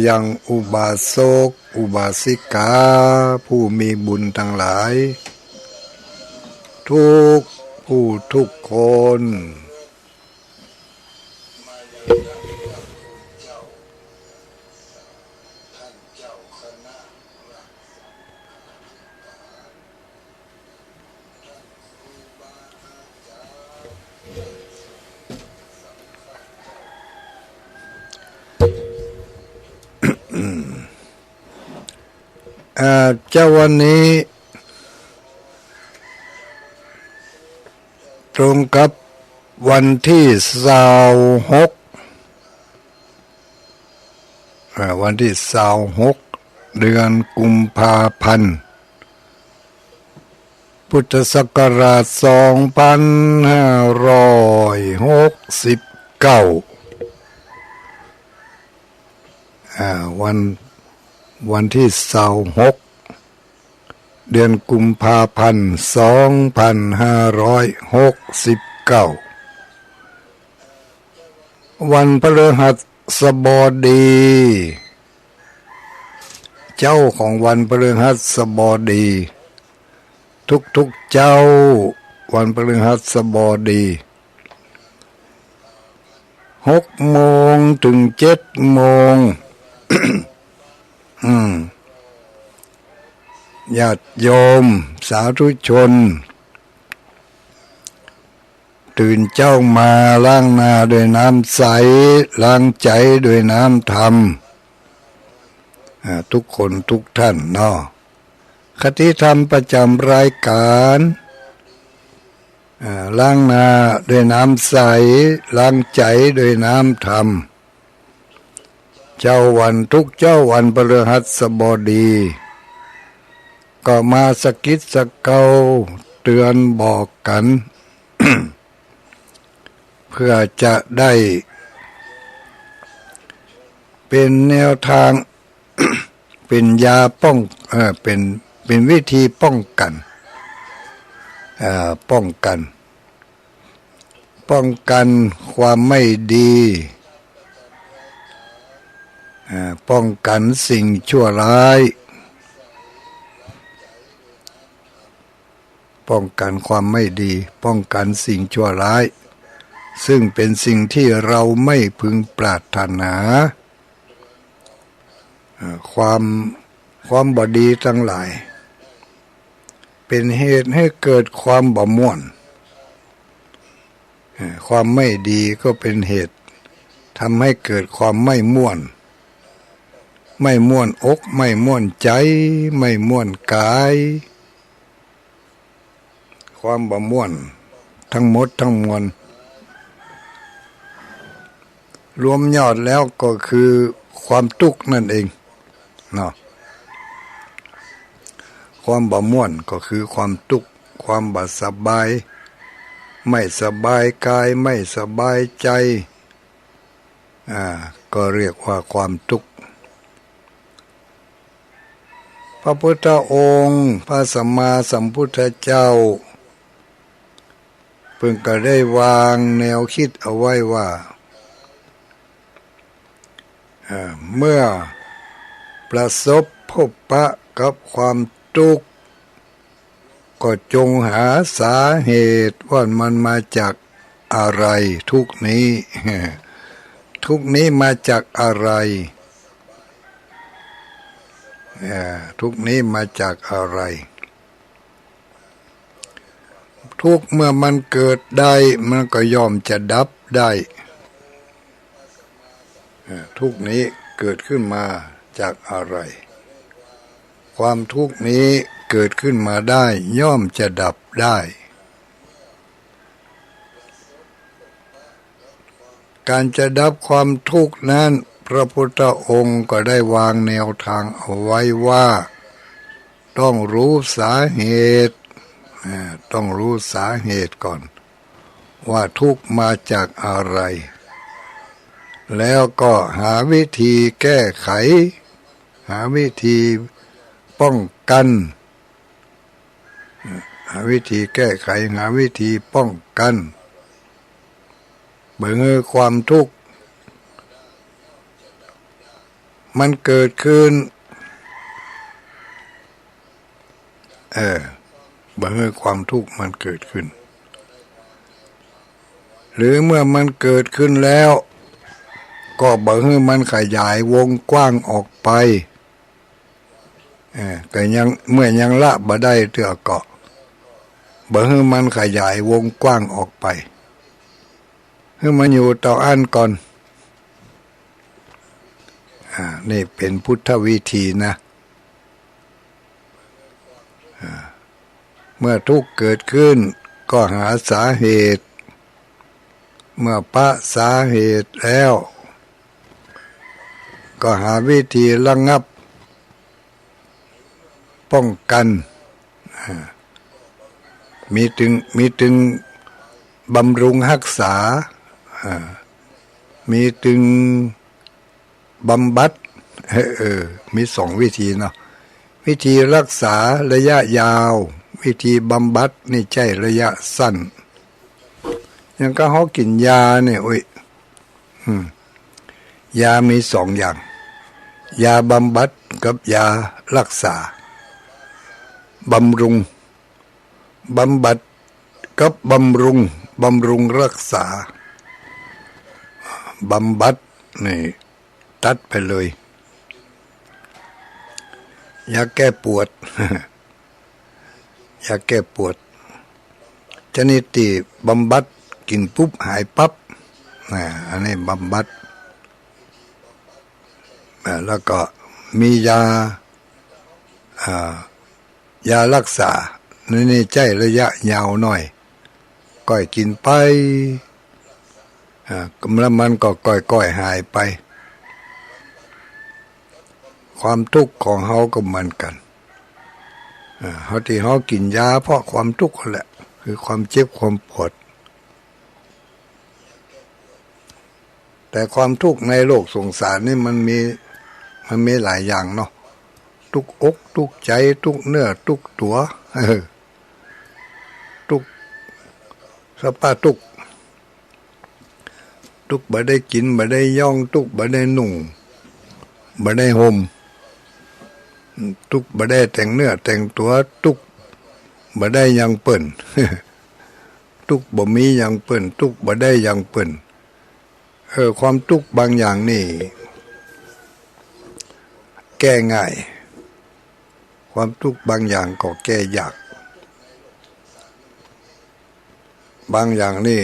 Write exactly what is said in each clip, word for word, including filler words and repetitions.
ยังอุบาสกอุบาสิกาผู้มีบุญตังหลาย ทุกผู้ทุกคน อ่า เจ๊าวันนี้ ตรงกับวันตี้ซาวหก อ่า วันตี้ซาวหก เดือนกุมภาพันธ์ พุทธศักราชสองพันห้าร้อยหกสิบเก้า อ่า วัน วันตี้ซาวหก เดือนกุมภาพันธ์ สองพันห้าร้อยหกสิบเก้า วันพฤหัสบดี เจ๊าของวันพฤหัสบดี ทุกๆ เจ๊า วันพฤหัสบดี หกโมงเถิงเจ็ดโมง อืม ญาติโยม สาธุชน ตื่นเจ๊ามาล้างหน้าด้วยน้ำใส ล้างใจ๋ด้วยน้ำธรรม อ่า ทุกคนทุกท่านเนาะ คติธรรมประจ๋ำรายก๋าน อ่า ล้างหน้าด้วยน้ำใส ล้างใจ๋ด้วยน้ำธรรม เจ๊าวัน ทุกเจ๊าวันพฤหัสบดี ก็มาสะกิดสะเกาเตื๋อนบอกกั๋น เปื้อจะได้เป๋นแนวตาง เป๋นยาป้อง เอ่อ เป๋น เป๋นวิธีป้องกั๋น เอ่อ ป้องกั๋น ป้องกั๋นความไม่ดี เอ่อ ป้องกั๋นสิ่งชั่วร้าย ป้องกั๋นความไม่ดี ป้องกั๋นสิ่งชั่วร้าย ซึ่งเป๋นสิ่งตี้เฮาไม่พึงปรารถนา เอ่อ ความ ความบ่ดีตังหลาย เป๋นเหตุหื้อเกิดความบ่ม่วน เอ่อ ความไม่ดีก็เป๋นเหตุทำหื้อเกิดความไม่ม่วน ไม่ม่วนอก ไม่ม่วนใจ๋ ไม่ม่วนก๋าย ความบ่ม่วนตังหมดตังมวล รวมยอดแล้วก็คือความตุ๊กข์นั่นเองเนาะ ความบ่ม่วนก็คือความตุ๊กข์ ความบ่สบาย ไม่สบายก๋าย ไม่สบายใจ๋ อ่า ก็เรียกว่าความตุ๊กข์ พระพุทธองค์ พระสัมมาสัมพุทธเจ้า เปิ้นก็ได้วางแนวกึ๊ดเอาไว้ว่า เอ่อ เมื่อประสบพบปะกับความตุ๊กข์ ก็จงหาสาเหตุว่ามันมาจากอะไร ตุ๊กข์นี้ ตุ๊กข์นี้มาจากอะไร เอ่อ ตุ๊กข์นี้มาจากอะไร ตุ๊กข์เมื่อมันเกิดได้ มันก็ย่อมจะดับได้ เอ่อ ตุ๊กข์นี้เกิดขึ้นมาจากอะไร ความตุ๊กข์นี้เกิดขึ้นมาได้ ย่อมจะดับได้ ก๋านจะดับความตุ๊กข์นั้น พระพุทธองค์ก็ได้วางแนวตางเอาไว้ว่า ต้องฮู้สาเหตุ อ่า ต้องฮู้สาเหตุก่อน ว่าตุ๊กข์มาจากอะไร แล้วก็หาวิธีแก้ไข หาวิธีป้องกั๋น หาวิธีแก้ไข หาวิธีป้องกั๋น บ่หื้อความตุ๊กข์ มันเกิดขึ้น เออ บ่หื้อความทุกข์มันเกิดขึ้น หรือเมื่อมันเกิดขึ้นแล้ว ก็บ่หื้อมันขยายวงกว้างออกไป เออ ก็ยัง เมื่อยังละบ่ได้เตื้อก็ บ่หื้อมันขยายวงกว้างออกไป หื้อมันอยู่เต้าอั้นก่อน อ่า นี่เป๋นพุทธวิธีนะ อ่า เมื่อทุกข์เกิดขึ้น ก็หาสาเหตุ เมื่อปะสาเหตุแล้ว ก็หาวิธีระงับ ป้องกัน อ่า มีตึง มีตึงบำรุงฮักษา อ่า มีตึงบำบัด เออ เออ มีสองวิธีเนาะ วิธีฮักษาระยะยาว วิธีบำบัดนี่ใจ๊ระยะสั้น อย่างกับเฮากิ๋นยาเนี่ย โอ้ย อืม ยามีสองอย่าง ยาบำบัดกับยาฮักษา บำรุง บำบัดกับบำรุง บำรุงฮักษา บำบัดนี่ตัดไปเลย ยาแก้ปวด ยาแก้ปวด ชนิดตี้บำบัดกิ๋นปุ๊บหายปั๊บ อ่า อันนี้บำบัด อ่า แล้วก็มียา อ่า ยาฮักษา นี่ นี่ใจ๊ระยะยาวหน้อย ก้อยกิ๋นไป อ่า แล้วมันก็ก้อยๆ หายไป ความทุกข์ของเฮาก็เหมือนกั๋น อ่า เฮาตี้เฮากิ๋นยาเพราะความทุกข์นั่นแหละ คือความเจ็บความปวด แต่ความทุกข์ในโลกสงสารนี่มันมี มันมีหลายอย่างเนาะ ทุกข์อกทุกข์ใจ๋ ทุกข์เนื้อทุกข์ตั๋ว เออ ทุกข์สะพะทุกข์ ทุกข์บ่ได้กิ๋นบ่ได้ย่อง ทุกข์บ่ได้นุ่งบ่ได้ห่ม ทุกข์บ่ได้แต่งเนื้อแต่งตั๋ว ทุกข์บ่ได้หยังเปิ้น ทุกข์บ่มีหยังเปิ้น ทุกข์บ่ได้หยังเปิ้น เออ ความทุกข์บางอย่างนี่แก้ง่าย ความทุกข์บางอย่างก็แก้ยาก บางอย่างนี่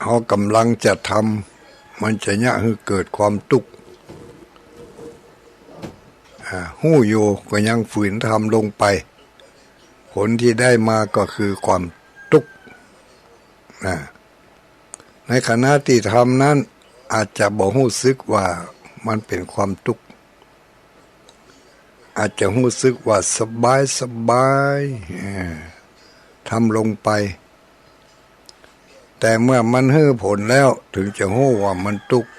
เฮาก่ำลังจะทำ มันจะเยียะหื้อเกิดความทุกข์ อ่า ฮู้อยู่ก็ยังฝืนทำลงไป ผลที่ได้มาก็คือความทุกข์ อ่า ในขณะตี้ทำนั้นอาจจะบ่ฮู้สึกว่ามันเป๋นความทุกข์ อาจจะฮู้สึกว่าสบายสบาย เออ ทำลงไป แต่เมื่อมันหื้อผลแล้ว เถิงจะฮู้ว่ามันทุกข์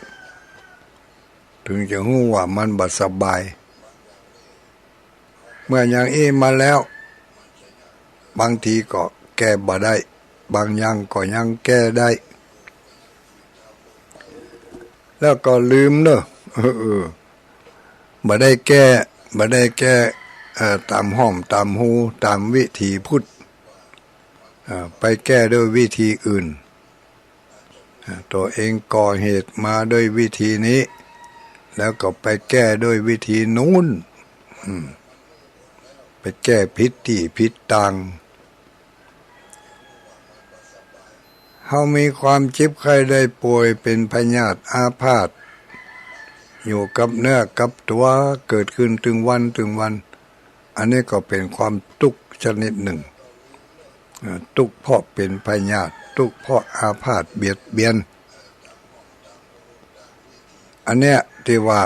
เถิงจะฮู้ว่ามันบ่สบาย เมื่ออย่างอี้มาแล้ว บางทีก็แก้บ่ได้ บางอย่างก็ยังแก้ได้ แล้วก็ลืมเนาะ เออ เออ บ่ได้แก้ บ่ได้แก้ เอ่อ ต๋ามฮ่อมต๋ามฮู ต๋ามวิถีพุทธ เอ่อ ไปแก้ด้วยวิธีอื่น อ่า ตั๋วเองก่อเหตุมาด้วยวิธีนี้ แล้วก็ไปแก้ด้วยวิธีนู้น อืม ไปแก้ผิดตี้ผิดตาง เฮามีความเจ็บไข้ได้ป่วยเป๋นพยาธิอาพาธ อยู่กับเนื้อกับตั๋ว เกิดขึ้นตึงวันตึงวัน อันนี้ก็เป๋นความทุกข์ชนิดนึ่ง เอ่อ ทุกข์เพราะเป๋นพยาธิ ทุกข์เพราะอาพาธเบียดเบียน อันเนี้ยตี้ว่า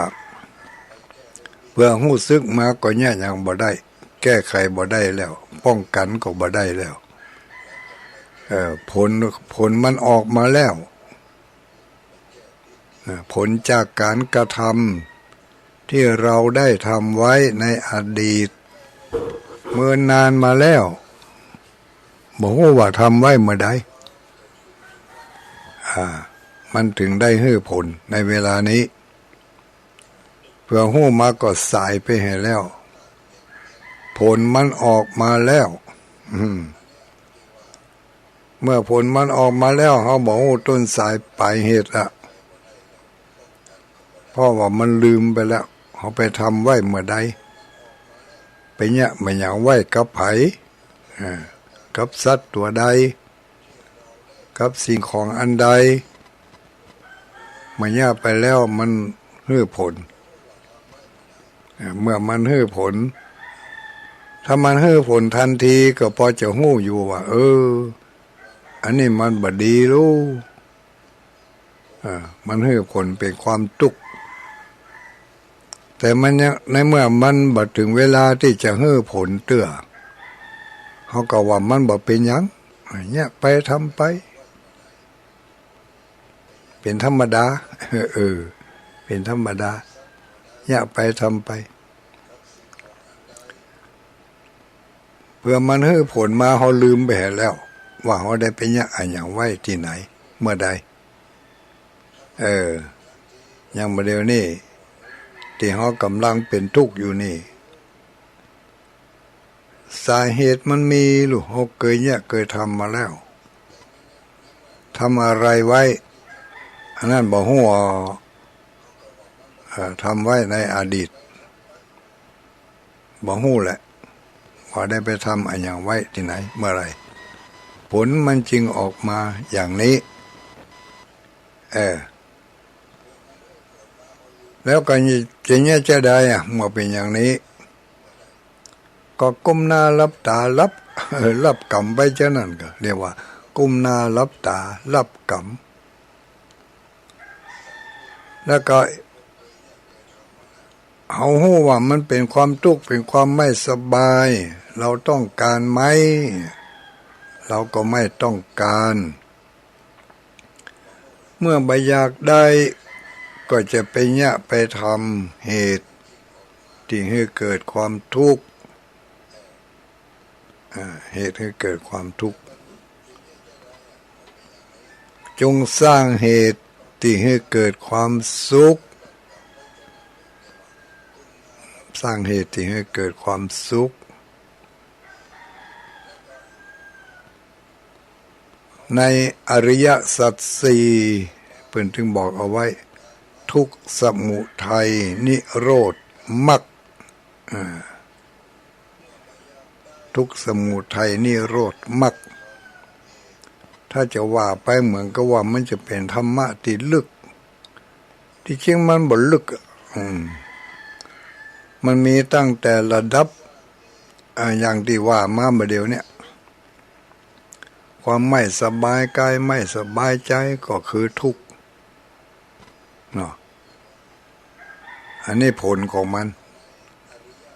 เมื่อฮู้สึกมาก็เยียะหยังบ่ได้ แก้ไขบ่ได้แล้ว ป้องกั๋นก็บ่ได้แล้ว เอ่อ ผล ผลมันออกมาแล้ว อ่า ผลจากก๋านกระทำตี้เฮาได้ทำไว้ในอดีต เมินนานมาแล้ว บ่ฮู้ว่าทำไว้เมื่อใด อ่า มันเถิงได้หื้อผลในเวลานี้ มื่อฮู้มาก็สายไปเหียแล้ว ผลมันออกมาแล้ว อืม เมื่อผลมันออกมาแล้ว เฮาบ่ฮู้ต้นสายปลายเหตุละ เพราะว่ามันลืมไปแล้ว เฮาไปทำไว้เมื่อใด ไปเยียะมาหยังไว้กับใผ อ่า กับสัตว์ตั๋วใด กับสิ่งของอันใด เมื่อเยียะไปแล้วมันหื้อผล อ่า เมื่อมันหื้อผล ถ้ามันหื้อผลทันทีก็ปอจะฮู้อยู่ว่า เออ อันนี้มันบ่ดีลู้ อ่า มันหื้อผลเป๋นความตุ๊กข์ แต่มันยัง ในเมื่อมันบ่ถึงเวลาตี้จะหื้อผลเตื้อ เฮาก็ว่ามันบ่เป๋นหยัง เยียะไปทำไป เป๋นธรรมดา เออ เป๋นธรรมดา เยียะไปทำไป เปื้อมันหื้อผลมา เฮาลืมไปเหียแล้ว ว่าเฮาได้ไปเยียะอะหยังไว้ตี้ไหน เมื่อใด เออ อย่างบ่าเดี่ยวนี้ ตี้เฮาก่ำลังเป๋นตุ๊กข์อยู่นี่ สาเหตุมันมีลู้ เฮาเกยเยียะเกยทำมาแล้ว ทำอะไรไว้ อันนั้นบ่ฮู้ เอ่อ ทำไว้ในอดีต บ่ฮู้แหละ ว่าได้ไปทำอะหยังไว้ตี้ไหน เมื่อใด ผลมันจึงออกมาอย่างนี้ เออ แล้วก็จะเยียะจาใดอะ เมื่อเป๋นอย่างนี้ ก็ก้มหน้าหลับต๋าหลับ เออ หลับกรรมไปจานั้น ก็เรียกว่าก้มหน้าหลับต๋าหลับกรรม แล้วก็ เฮาฮู้ว่ามันเป๋นความตุ๊กข์ เป๋นความไม่สบาย เฮาต้องก๋านไหม เฮาก็ไม่ต้องก๋าน เมื่อบ่อยากได้ ก็จะไปเยียะไปทำเหตุตี้หื้อเกิดความตุ๊กข์ อ่า เหตุหื้อเกิดความตุ๊กข์ จงสร้างเหตุตี้หื้อเกิดความสุข สร้างเหตุตี้หื้อเกิดความสุข ในอริยสัจสี่ เปิ้นจึงบอกเอาไว้ ทุกข์ สมุทัย นิโรธ มรรค อ่า ทุกข์ สมุทัย นิโรธ มรรค ถ้าจะว่าไปเหมือนกับว่ามันจะเป๋นธรรมะตี้ลึก ตี้จริงมันบ่ลึกอะ อืม มันมีตั้งแต่ระดับ อ่า อย่างตี้ว่ามาบ่าเดี่ยวเนี้ย ความไม่สบายกาย ไม่สบายใจ๋ ก็คือตุ๊กข์ เนาะ อันนี้ผลของมัน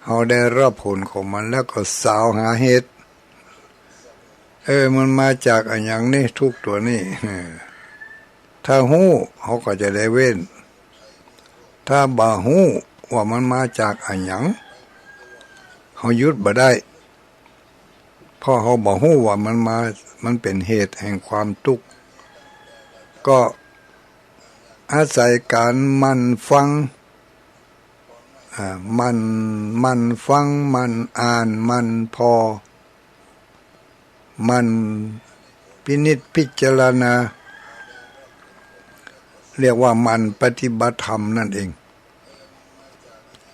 เฮาได้ฮับผลของมัน แล้วก็สาวหาเหตุ เออ มันมาจากอะหยังนี่ ตุ๊กข์ตั๋วนี้ เออ ถ้าฮู้ เฮาก็จะได้เว้น ถ้าบ่ฮู้ว่ามันมาจากอะหยัง เฮาหยุดบ่ได้ เพราะเฮาบ่ฮู้ว่ามันมา มันเป๋นเหตุแห่งความตุ๊กข์ ก็อาศัยก๋านหมั่นฟัง อ่า หมั่น หมั่นฟัง หมั่นอ่าน หมั่นผ่อ หมั่นพินิจพิจารณา เรียกว่าหมั่นปฏิบัติธรรมนั่นเอง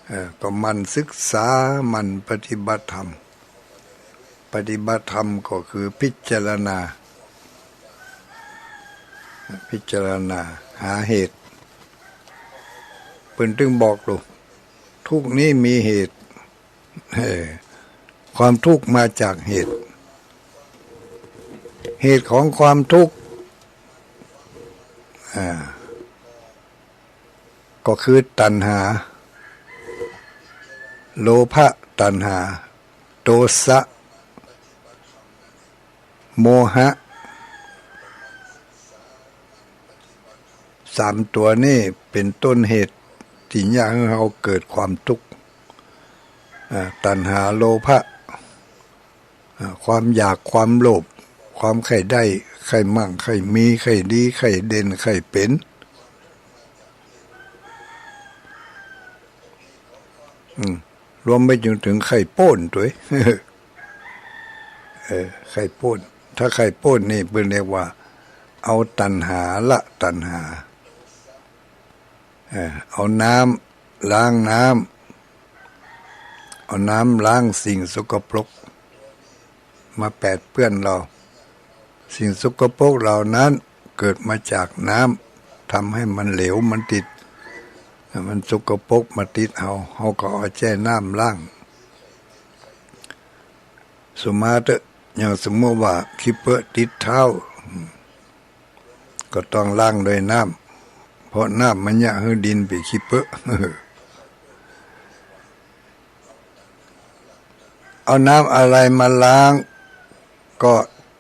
เอ่อ ก็หมั่นศึกษา หมั่นปฏิบัติธรรม ปฏิบัติธรรมก็คือพิจารณา พิจารณาหาเหตุ เปิ้นจึงบอกลูก ทุกข์นี้มีเหตุ เออ ความทุกข์มาจากเหตุ เหตุของความทุกข์ อ่า ก็คือตัณหา โลภะตัณหา โทสะ โมหะ สามตั๋วนี้เป๋นต้นเหตุตี้เยียะหื้อเฮาเกิดความตุ๊กข์ อ่า ตัณหา โลภะ อ่า ความอยาก ความโลภ ความใค่ได้ ใค่มั่ง ใค่มี ใค่ดี ใค่เด่น ใค่เป๋น อืม รวมไปจนเถิงใค่ป๊นตวย เออ ใค่ป๊น ถ้าใค่ป๊นนี่เปิ้นเรียกว่า เอาตัณหาละตัณหา เออ เอาน้ำล้างน้ำ เอาน้ำล้างสิ่งสกปรก มาแปดเปื้อนเฮา สิ่งสกปรกเหล่านั้นเกิดมาจากน้ำ ทำหื้อมันเหลว มันติด มันสกปรกมาติดเฮา เฮาก็เอาใจ๊น้ำล้าง สมมาเต๊อะ อย่างสมมุติว่าขี้เปื้อะติดเท้า ก็ต้องล้างด้วยน้ำ เพราะน้ำมันเยียะหื้อดินเป๋นขี้เปื้อะ เอาน้ำอะไรมาล้าง ก็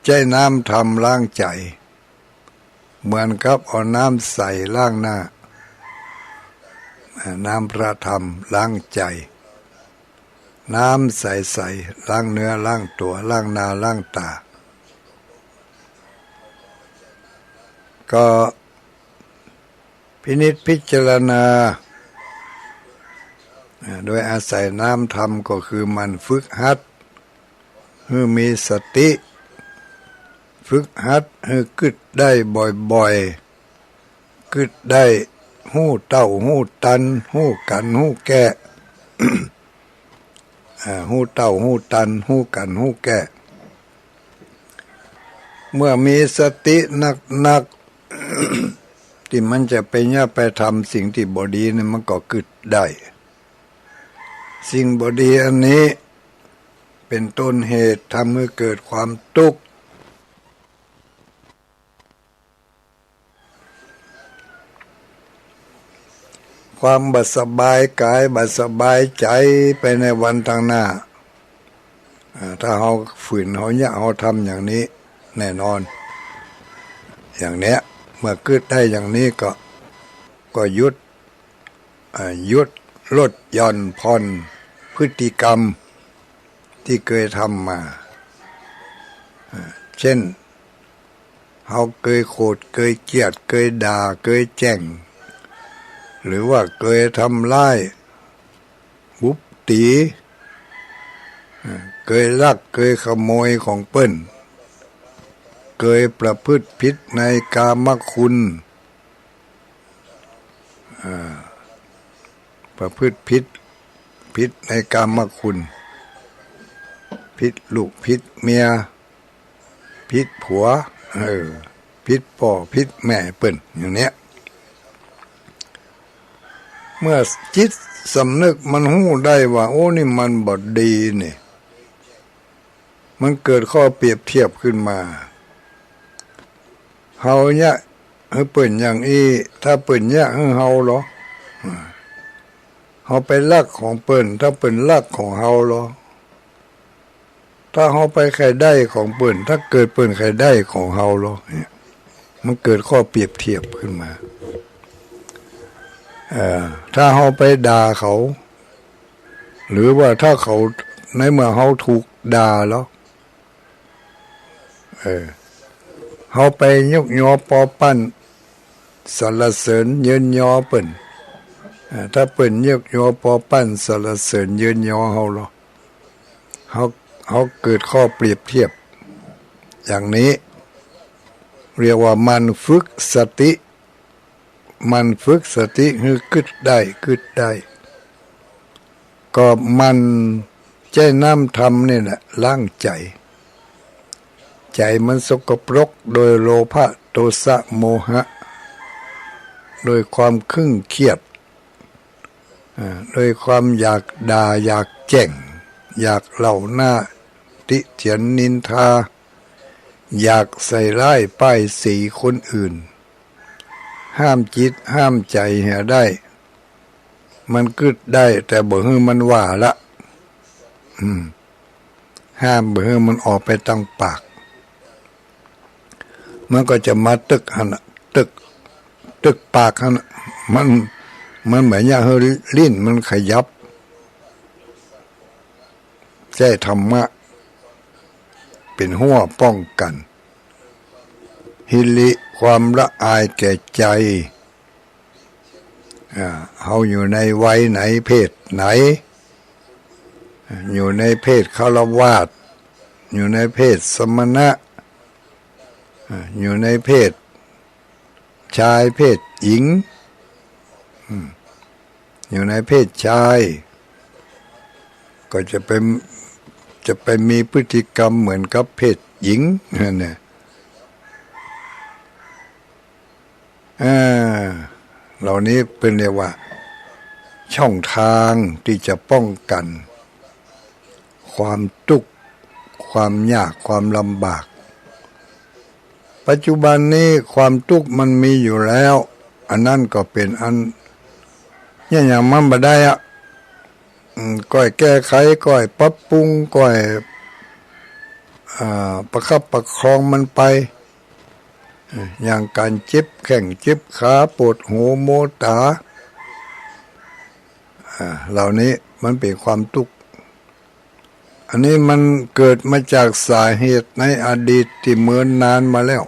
ใจ๊น้ำธรรมล้างใจ๋ เหมือนกับเอาน้ำใสล้างหน้า อ่า น้ำพระธรรมล้างใจ๋ น้ำใสๆ ล้างเนื้อล้างตั๋ว ล้างหน้าล้างต๋า ก็ พินิจพิจารณา อ่า โดยอาศัยน้ำธรรมก็คือหมั่นฝึกหัดหื้อมีสติ ฝึกหัดหื้อกึ๊ดได้บ่อยๆ กึ๊ดได้ฮู้เต้าฮู้ตัน ฮู้กั๋นฮู้แก้ อ่า ฮู้เต้าฮู้ตัน ฮู้กั๋นฮู้แก้ เมื่อมีสตินักๆ ตี้มันจะไปเยียะไปทำสิ่งตี้บ่ดีนี่ มันก็กึ๊ดได้ สิ่งบ่ดีอันนี้เป๋นต้นเหตุทำหื้อเกิดความตุ๊กข์ ความบ่สบายก๋าย บ่สบายใจ๋ไปในวันตางหน้า อ่า ถ้าเฮาฝืน เฮาเยียะ เฮาทำอย่างนี้ แน่นอน อย่างเนี้ย เมื่อกึ๊ดได้อย่างนี้ก็ ก็หยุด อ่า หยุด ลดหย่อนผ่อนพฤติกรรมตี้เกยทำมา อ่า เช่น เฮาเกยโขด เกยเกลียด เกยด่า เกยแจ้ง หรือว่าเกยทำร้าย บุบตี๋ เกยลัก เกยขโมยของเปิ้น เกยประพฤติผิดในกามคุณ อ่า ประพฤติผิด ผิดในกามคุณ ผิดลูกผิดเมีย ผิดผัว เออ ผิดป้อผิดแม่เปิ้น อย่างเนี้ย เมื่อจิตสำนึกมันฮู้ได้ว่า โอ้ นี่มันบ่ดีนี่ มันเกิดข้อเปรียบเทียบขึ้นมา เฮาเยียะหื้อเปิ้นอย่างอี้ ถ้าเปิ้นเยียะหื้อเฮาลอ เฮาไปลักของเปิ้น ถ้าเปิ้นลักของเฮาลอ ถ้าเฮาไปใค่ได้ของเปิ้น ถ้าเกิดเปิ้นใค่ได้ของเฮาลอ เนี่ย มันเกิดข้อเปรียบเทียบขึ้นมา เอ่อ ถ้าเฮาไปด่าเขา หรือว่าถ้าเขา ในเมื่อเฮาถูกด่าลอ เออ เฮาไปยกยอปอปั้น สรรเสริญเยินยอเปิ้น เอ่อ ถ้าเปิ้นยกยอปอปั้น สรรเสริญเยินยอเฮาลอ เฮา เฮาเกิดข้อเปรียบเทียบ อย่างนี้ เรียกว่าหมั่นฝึกสติ หมั่นฝึกสติหื้อกึ๊ดได้ กึ๊ดได้ ก็หมั่นใจ๊น้ำธรรมนี่แหละล้างใจ๋ ใจ๋มันสกปรกโดยโลภะ โทสะ โมหะ โดยความเคร่งเครียด อ่า โดยความอยากด่า อยากแจ้ง อยากเล่าหน้า ติเตียนนินทา อยากใส่ร้ายป้ายสีคนอื่น ห้ามจิตห้ามใจ๋เหียได้ มันกึ๊ดได้ แต่บ่หื้อมันว่าละ อืม ห้ามบ่หื้อมันออกไปตางปาก มันก็จะมาตึกหั้นน่ะ ตึก ตึกปากหั้นน่ะ มัน มันบ่อยากหื้อลิ้นมันขยับ ใจ๊ธรรมะเป๋นฮั้วป้องกั๋น ฮิริ ความละอายแก่ใจ๋ อ่า เฮาอยู่ในวัยไหน เพศไหน อยู่ในเพศฆราวาส อยู่ในเพศสมณะ อ่า อยู่ในเพศชายเพศหญิง อืม อยู่ในเพศชาย ก็จะไป จะไปมีพฤติกรรมเหมือนกับเพศหญิง นั่นแหละ อ่า เหล่านี้เปิ้นเรียกว่า ช่องทางที่จะป้องกัน ความตุ๊กข์ ความยาก ความลำบาก ปัจจุบันนี้ความตุ๊กข์มันมีอยู่แล้ว อันนั้นก็เป๋นอัน เนี่ย อย่างมันบ่ได้อะ อืม ก้อยแก้ไข ก้อยปรับปรุง ก้อย อ่า ประคับประคองมันไป อย่างก๋านเจ็บแข้งเจ็บขา ปวดหัวมัวต๋า อ่า เหล่านี้มันเป๋นความตุ๊กข์ อันนี้มันเกิดมาจากสาเหตุในอดีตตี้เมินนานมาแล้ว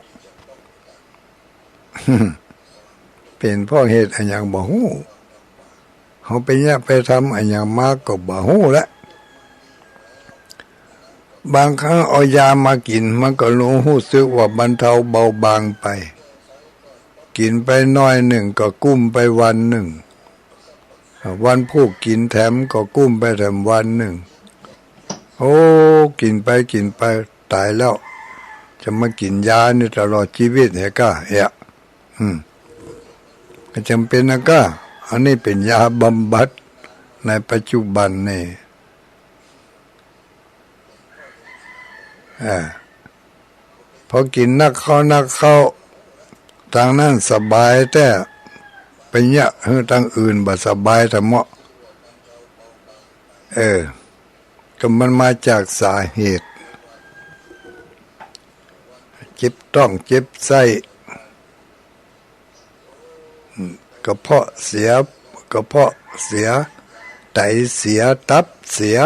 เป๋นเพราะเหตุอะหยังบ่ฮู้ เฮาไปเยียะไปทำอะหยังมาก็บ่ฮู้ละ บางครั้งเอายามากิ๋น มันก็รู้ รู้สึกว่าบรรเทาเบาบางไป กิ๋นไปหน้อยนึ่งก็กุ้มไปวันนึ่ง วันพูกกิ๋นแถมก็กุ้มไปแถมวันนึ่ง โอ้ กิ๋นไปกิ๋นไป ต๋ายแล้ว จะมากิ๋นยานี่ตลอดจีวิตเหรอก้า เอ๊ะ อืม ก็จำเป๋นนะก้า อันนี้เป๋นยาบำบัดในปัจจุบันนี่ อ่า พอกิ๋นนักเข้านักเข้า ตางนั้นสบายแต๊ ไปเยียะหื้อตางอื่นบ่สบายแต๊เมาะ เออ ก็มันมาจากสาเหตุ เจ็บต๊องเจ็บไส้ กระเพาะเสีย กระเพาะเสีย ไตเสีย ตับเสีย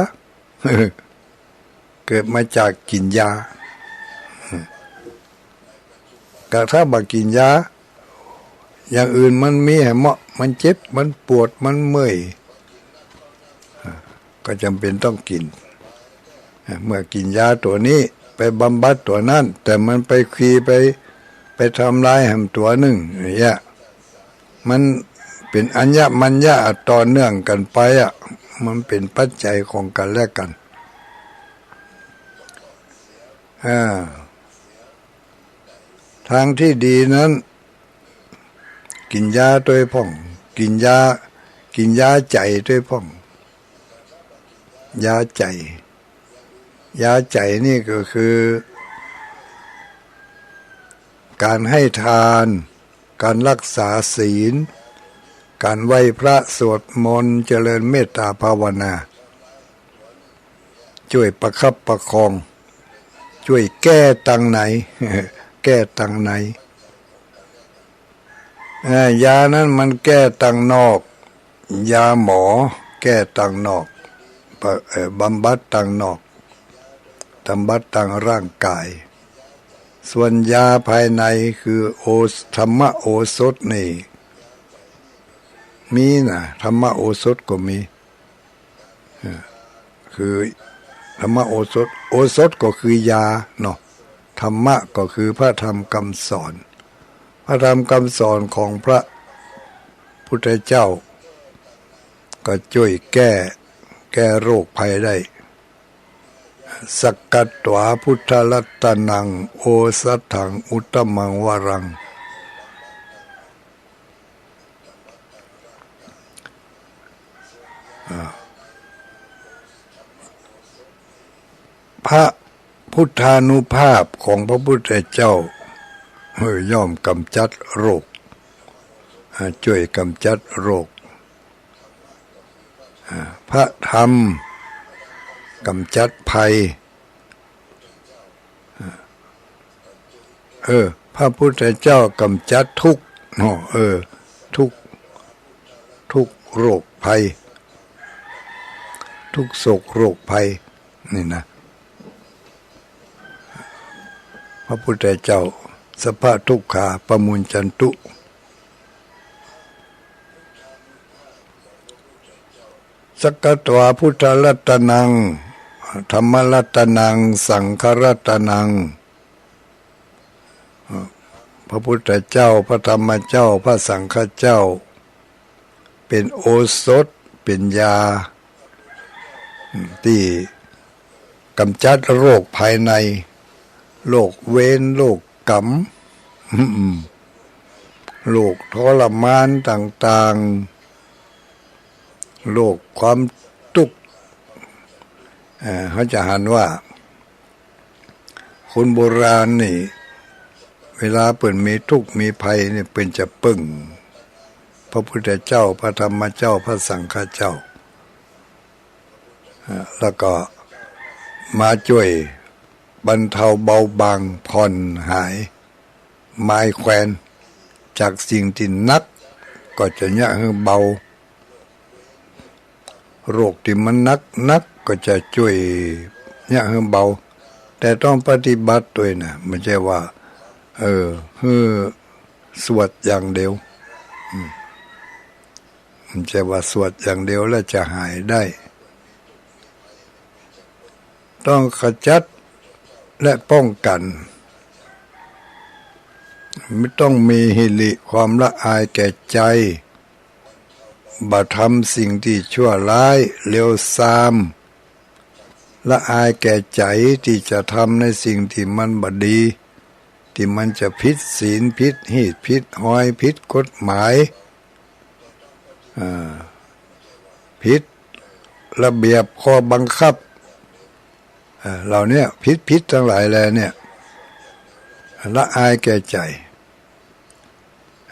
เกิดมาจากกิ๋นยา ก็ถ้าบ่กิ๋นยา อย่างอื่นมันมีแหมเมาะ มันเจ็บ มันปวด มันเมื่อย ก็จำเป๋นต้องกิ๋น เมื่อกิ๋นยาตั๋วนี้ไปบำบัดตั๋วนั้น แต่มันไปคีไป ไปทำลายแหมตั๋วนึ่ง อย่างเงี้ย มันเป๋นอัญญมัญญะต่อเนื่องกั๋นไปอะ มันเป๋นปัจจัยของกั๋นและกั๋น อ่า ทางตี้ดีนั้น กิ๋นยาตวยพ่อง กิ๋นยา กิ๋นยาใจ๋ตวยพ่อง ยาใจ๋ ยาใจ๋นี่ก็คือ ก๋านให้ทาน ก๋านรักษาศีล ก๋านไหว้พระสวดมนต์ เจริญเมตตาภาวนา จ้วยประคับประคอง จ้วยแก้ตังใน แก้ตังใน เอ่อ ยานั้นมันแก้ตังนอก ยาหมอแก้ตังนอก ปะ เอ่อ บำบัดตังนอก บำบัดตังร่างก๋าย ส่วนยาภายในคือโอส- ธรรมโอสถนี่ มีนะ ธรรมโอสถก็มี เอ่อ คือธรรมโอสถ โอสถก็คือยาเนาะ ธรรมะก็คือพระธรรมกำสอน พระธรรมกำสอนของพระพุทธเจ้า ก็จ้วยแก้ แก้โรคภัยได้ สักกัตวาพุทธรัตนัง โอสถังอุตตมังวรัง อ่า พระพุทธานุภาพของพระพุทธเจ้า เออ ย่อมกำจัดโรค อ่า จ้วยกำจัดโรค อ่า พระธรรมกำจัดภัย เออ พระพุทธเจ้ากำจัดทุกข์เนาะ เออ ทุกข์ ทุกข์โรคภัย ทุกข์โศกโรคภัย นี่นะ พระพุทธเจ้า สัพพะทุกขาปะมุญจันตุ สักขะตวา พุทธรัตนัง ธัมมรัตนัง สังฆรัตนัง พระพุทธเจ้า พระธรรมเจ้า พระสังฆเจ้า เป๋นโอสถ เป๋นยา ตี้ก๋ำจัดโรคภายใน โรคเวร โรคกรรม โรคทรมานต่างๆ โรคความตุ๊กข์ เอ่อ เฮาจะหันว่า คนโบราณนี่ เวลาเปิ้นมีตุ๊กข์มีภัยนี่ เปิ้นจะเปิ้งพระพุทธเจ้า พระธรรมเจ้า พระสังฆเจ้า อ่า แล้วก็มาจ้วยบรรเทาเบาบางผ่อนหาย มายแควนจากสิ่งตี้หนัก ก็จะเยียะหื้อเบา โรคตี้มันหนักๆ ก็จะจ้วยเยียะหื้อเบา แต่ต้องปฏิบัติตวยนะ บ่ใจ้ว่า เออ หื้อสวดอย่างเดียว อืม บ่ใจ้ว่าสวดอย่างเดียวแล้วจะหายได้ ต้องขจัดและป้องกัน มันต้องมีหิริ ความละอายแก่ใจ๋ บ่ทำสิ่งตี้ชั่วร้ายเลวทราม ละอายแก่ใจ๋ตี้จะทำในสิ่งตี้มันบ่ดี ตี้มันจะผิดศีล ผิดฮีต ผิดฮอย ผิดกฎหมาย อ่า ผิดระเบียบข้อบังคับ อ่า เหล่าเนี้ย ผิดๆ ตังหลายแลเนี่ย ละอายแก่ใจ๋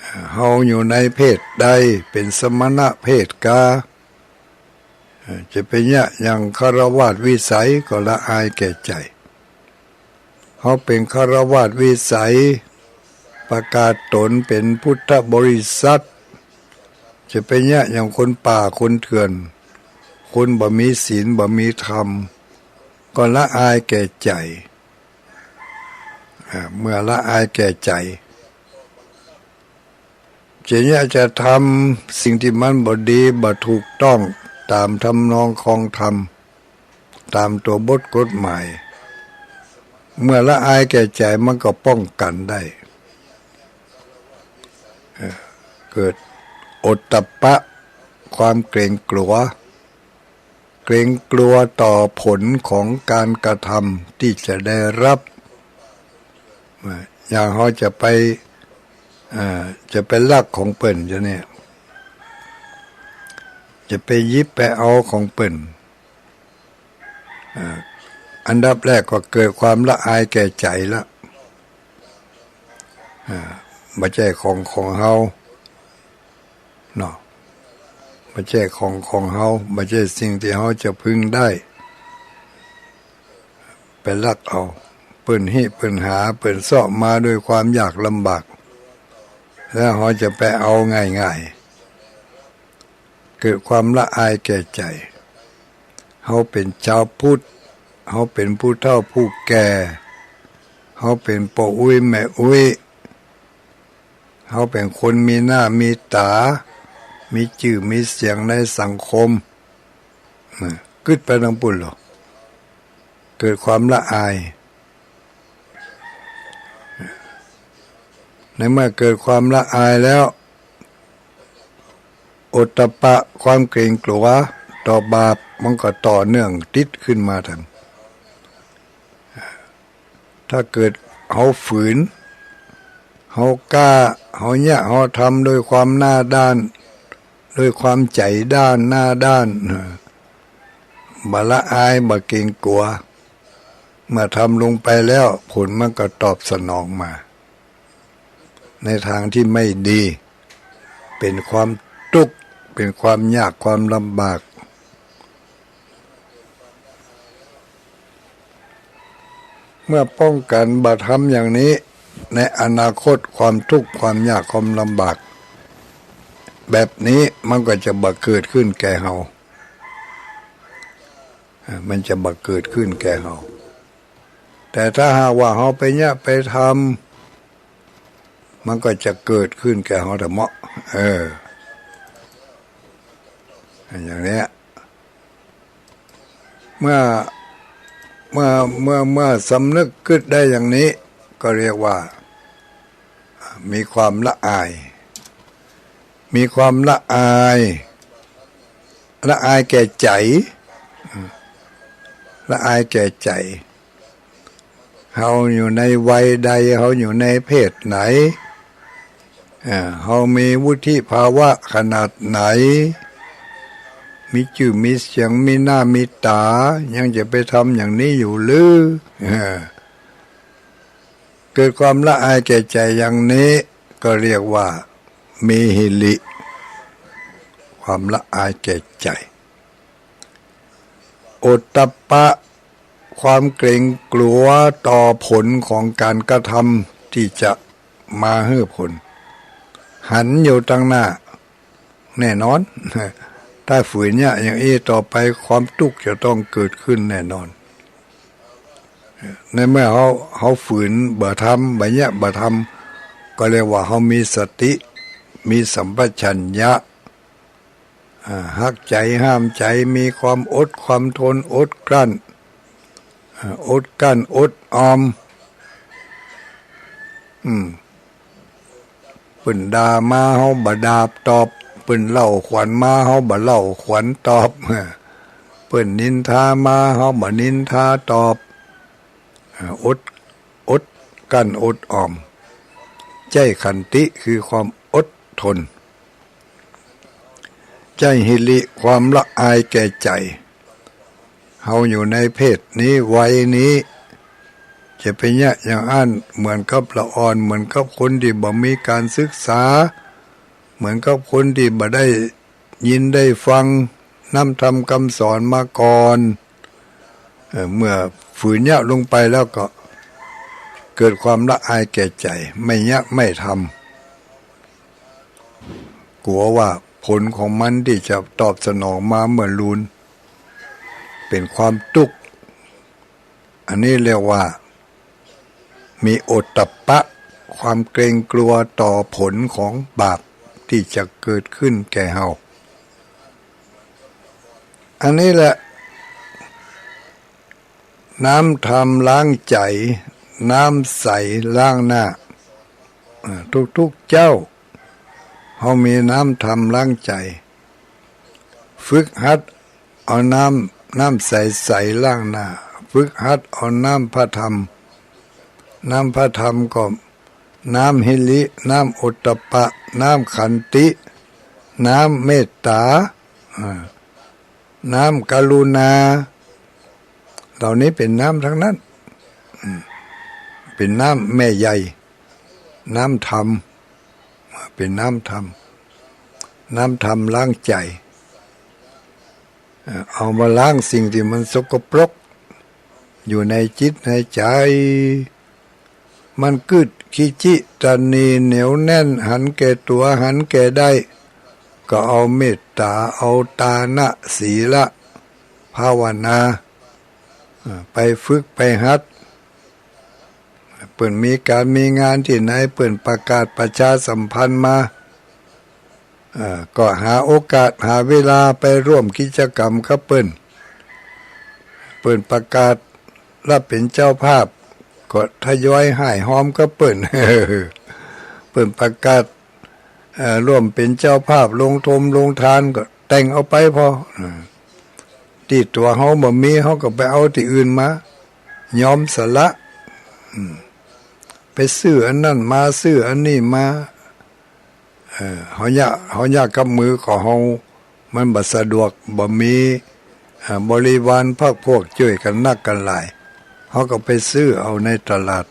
อ่า เฮาอยู่ในเพศใด เป๋นสมณะเพศกา อ่า จะไปเยียะอย่างฆราวาสวิสัยก็ละอายแก่ใจ๋ เฮาเป๋นฆราวาสวิสัย ประกาศตนเป๋นพุทธบริษัท จะไปเยียะอย่างคนป่าคนเถื่อน คนบ่มีศีลบ่มีธรรม ก็ละอายแก่ใจ๋ อ่า เมื่อละอายแก่ใจ๋ จะเยียะจะทำสิ่งตี้มันบ่ดีบ่ถูกต้องต๋ามทำนองคองธรรม ต๋ามตั๋วบทกฎหมาย เมื่อละอายแก่ใจ๋มันก็ป้องกันได้ เอ่อ เกิดโอตตัปปะ ความเกรงกลัว เกรงกลัวต่อผลของการกระทำตี้จะได้รับ อย่างเฮาจะไป เอ่อ จะไปลักของเปิ้นจะเนี่ย จะไปหยิบไปเอาของเปิ้น อ่า อันดับแรกก็เกิดความละอายแก่ใจ๋ละ อ่า บ่ใจ้ของของเฮาเนาะ บ่ใจ้ของของเฮา บ่ใจ้สิ่งตี้เฮาจะพึงได้ ไปลักเอา เปิ้นฮิเปิ้นหา เปิ้นเซาะมาด้วยความยากลำบาก แล้วเฮาจะไปเอาง่ายๆ เกิดความละอายแก่ใจ๋ เฮาเป๋นจาวพุทธ เฮาเป๋นผู้เฒ่าผู้แก่ เฮาเป๋นป้ออุ๊ยแม่อุ๊ย เฮาเป๋นคนมีหน้ามีต๋า มีจื้อมีเสียงในสังคม นะ กึ๊ดไปตางปู้นลอ เกิดความละอาย ในเมื่อเกิดความละอายแล้ว โอตตัปปะ ความเกรงกลัวต่อบาป มันก็ต่อเนื่องติดขึ้นมาตัง ถ้าเกิดเฮาฝืน เฮาก้า เฮาเยียะ เฮาทำด้วยความหน้าด้าน ด้วยความใจ๋ด้าน หน้าด้าน บ่ละอาย บ่เกรงกลัว เมื่อทำลงไปแล้ว ผลมันก็ตอบสนองมา ในทางที่ไม่ดี เป๋นความตุ๊กข์ เป๋นความยาก ความลำบาก เมื่อป้องกันบ่ทำอย่างนี้ ในอนาคตความตุ๊กข์ ความยาก ความลำบาก แบบนี้มันก็จะบ่เกิดขึ้นแก่เฮา อ่า มันจะบ่เกิดขึ้นแก่เฮา แต่ถ้าหากว่าเฮาไปเยียะไปทำ มันก็จะเกิดขึ้นแก่เฮาเถาะเนาะ เออ อย่างเนี้ย เมื่อ เมื่อ เมื่อ เมื่อสำนึกกึ๊ดได้อย่างนี้ ก็เรียกว่า มีความละอาย มีความละอาย ละอายแก่ใจ๋ ละอายแก่ใจ๋ เฮาอยู่ในวัยใด เฮาอยู่ในเพศไหน เอ่อ เฮามีวุฒิภาวะขนาดไหน มีจื้อมีเสียง มีหน้ามีต๋า ยังจะไปทำอย่างนี้อยู่หรือ เออ เกิดความละอายแก่ใจ๋อย่างนี้ ก็เรียกว่า มีหิริ ความละอายแก่ใจ๋ โอตตัปปะ ความเกรงกลัวต่อผลของการกระทำตี้จะมาหื้อผล หันอยู่ตังหน้า แน่นอน ถ้าฝืนเนี่ย อย่างอี้ต่อไปความตุ๊กข์จะต้องเกิดขึ้นแน่นอน ในเมื่อเฮา เฮาฝืนบ่ทำ บ่เยียะบ่ทำ ก็เรียกว่าเฮามีสติ มีสัมปชัญญะ อ่า หักใจ๋ ห้ามใจ๋ มีความอดความทน อดกลั้น อ่า อดกลั้น อดออม อืม เปิ้นด่ามา เฮาบ่ด่าตอบ เปิ้นเล่าขวัญมา เฮาบ่เล่าขวัญตอบ เปิ้นนินทามา เฮาบ่นินทาตอบ อ่า อด อดกลั้น อดออม ใจ๊ขันติ คือความอดทน ใจ๊หิริ ความละอายแก่ใจ๋ เฮาอยู่ในเพศนี้ วัยนี้ จะไปเยียะอย่างอั้น เหมือนกับละอ่อน เหมือนกับคนตี้บ่มีการศึกษา เหมือนกับคนตี้บ่ได้ยินได้ฟังน้ำธรรมคำสอนมาก่อน เอ่อ เมื่อฝืนเยียะลงไปแล้วก็เกิดความละอายแก่ใจ๋ ไม่เยียะไม่ทำ กั๋วว่าผลของมันตี้จะตอบสนองมาเมื่อลูน เป๋นความตุ๊กข์ อันนี้เรียกว่า มีโอตตัปปะ ความเกรงกลัวต่อผลของบาปตี้จะเกิดขึ้นแก่เฮา อันนี้แหละ น้ำธรรมล้างใจ๋ น้ำใสล้างหน้า อ่า ทุกๆ เจ๊า เฮามีน้ำธรรมล้างใจ๋ ฝึกหัดเอาน้ำ น้ำใสๆ ล้างหน้า ฝึกหัดเอาน้ำพระธรรม น้ำพระธรรมก็ น้ำหิริ น้ำโอตตัปปะ น้ำขันติ น้ำเมตต๋า อ่า น้ำกรุณา เหล่านี้เป๋นน้ำตังนั้น อืม เป๋นน้ำแม่ใหญ่ น้ำธรรม เป๋นน้ำธรรม น้ำธรรมล้างใจ๋ เอ่อ เอามาล้างสิ่งตี้มันสกปรก อยู่ในจิตในใจ๋ มันกึ๊ด ขี้จิ ตะหนี เหนียวแน่น หันแก่ตั๋ว หันแก่ได้ ก็เอาเมตต๋า เอาตานะ ศีละ ภาวนา เอ่อ ไปฝึกไปหัด เปิ้นมีก๋านมีงานตี้ไหน เปิ้นประกาศประชาสัมพันธ์มา เอ่อ ก็หาโอกาสหาเวลาไปร่วมกิจกรรมกับเปิ้น เปิ้นประกาศรับเป๋นเจ้าภาพ ก็ทยอยฮ่ายฮอมกับเปิ้น เปิ้นประกาศ เอ่อ ร่วมเป๋นเจ้าภาพโรงทงโรงทานก็แต่งเอาไปผ่อ เอ่อ ตี้ตั๋วเฮาบ่มี เฮาก็ไปเอาตี้อื่นมา ยอมสละ อืม ไปซื้ออันนั้นมา ซื้ออันนี้มา เอ่อ เฮาเยียะ เฮาเยียะกับมือของเฮา มันบ่สะดวก บ่มี เอ่อ บริวารพรรคพวกจ้วยกั๋นนักกั๋นหลาย เฮาก็ไปซื้อเอาในตลาด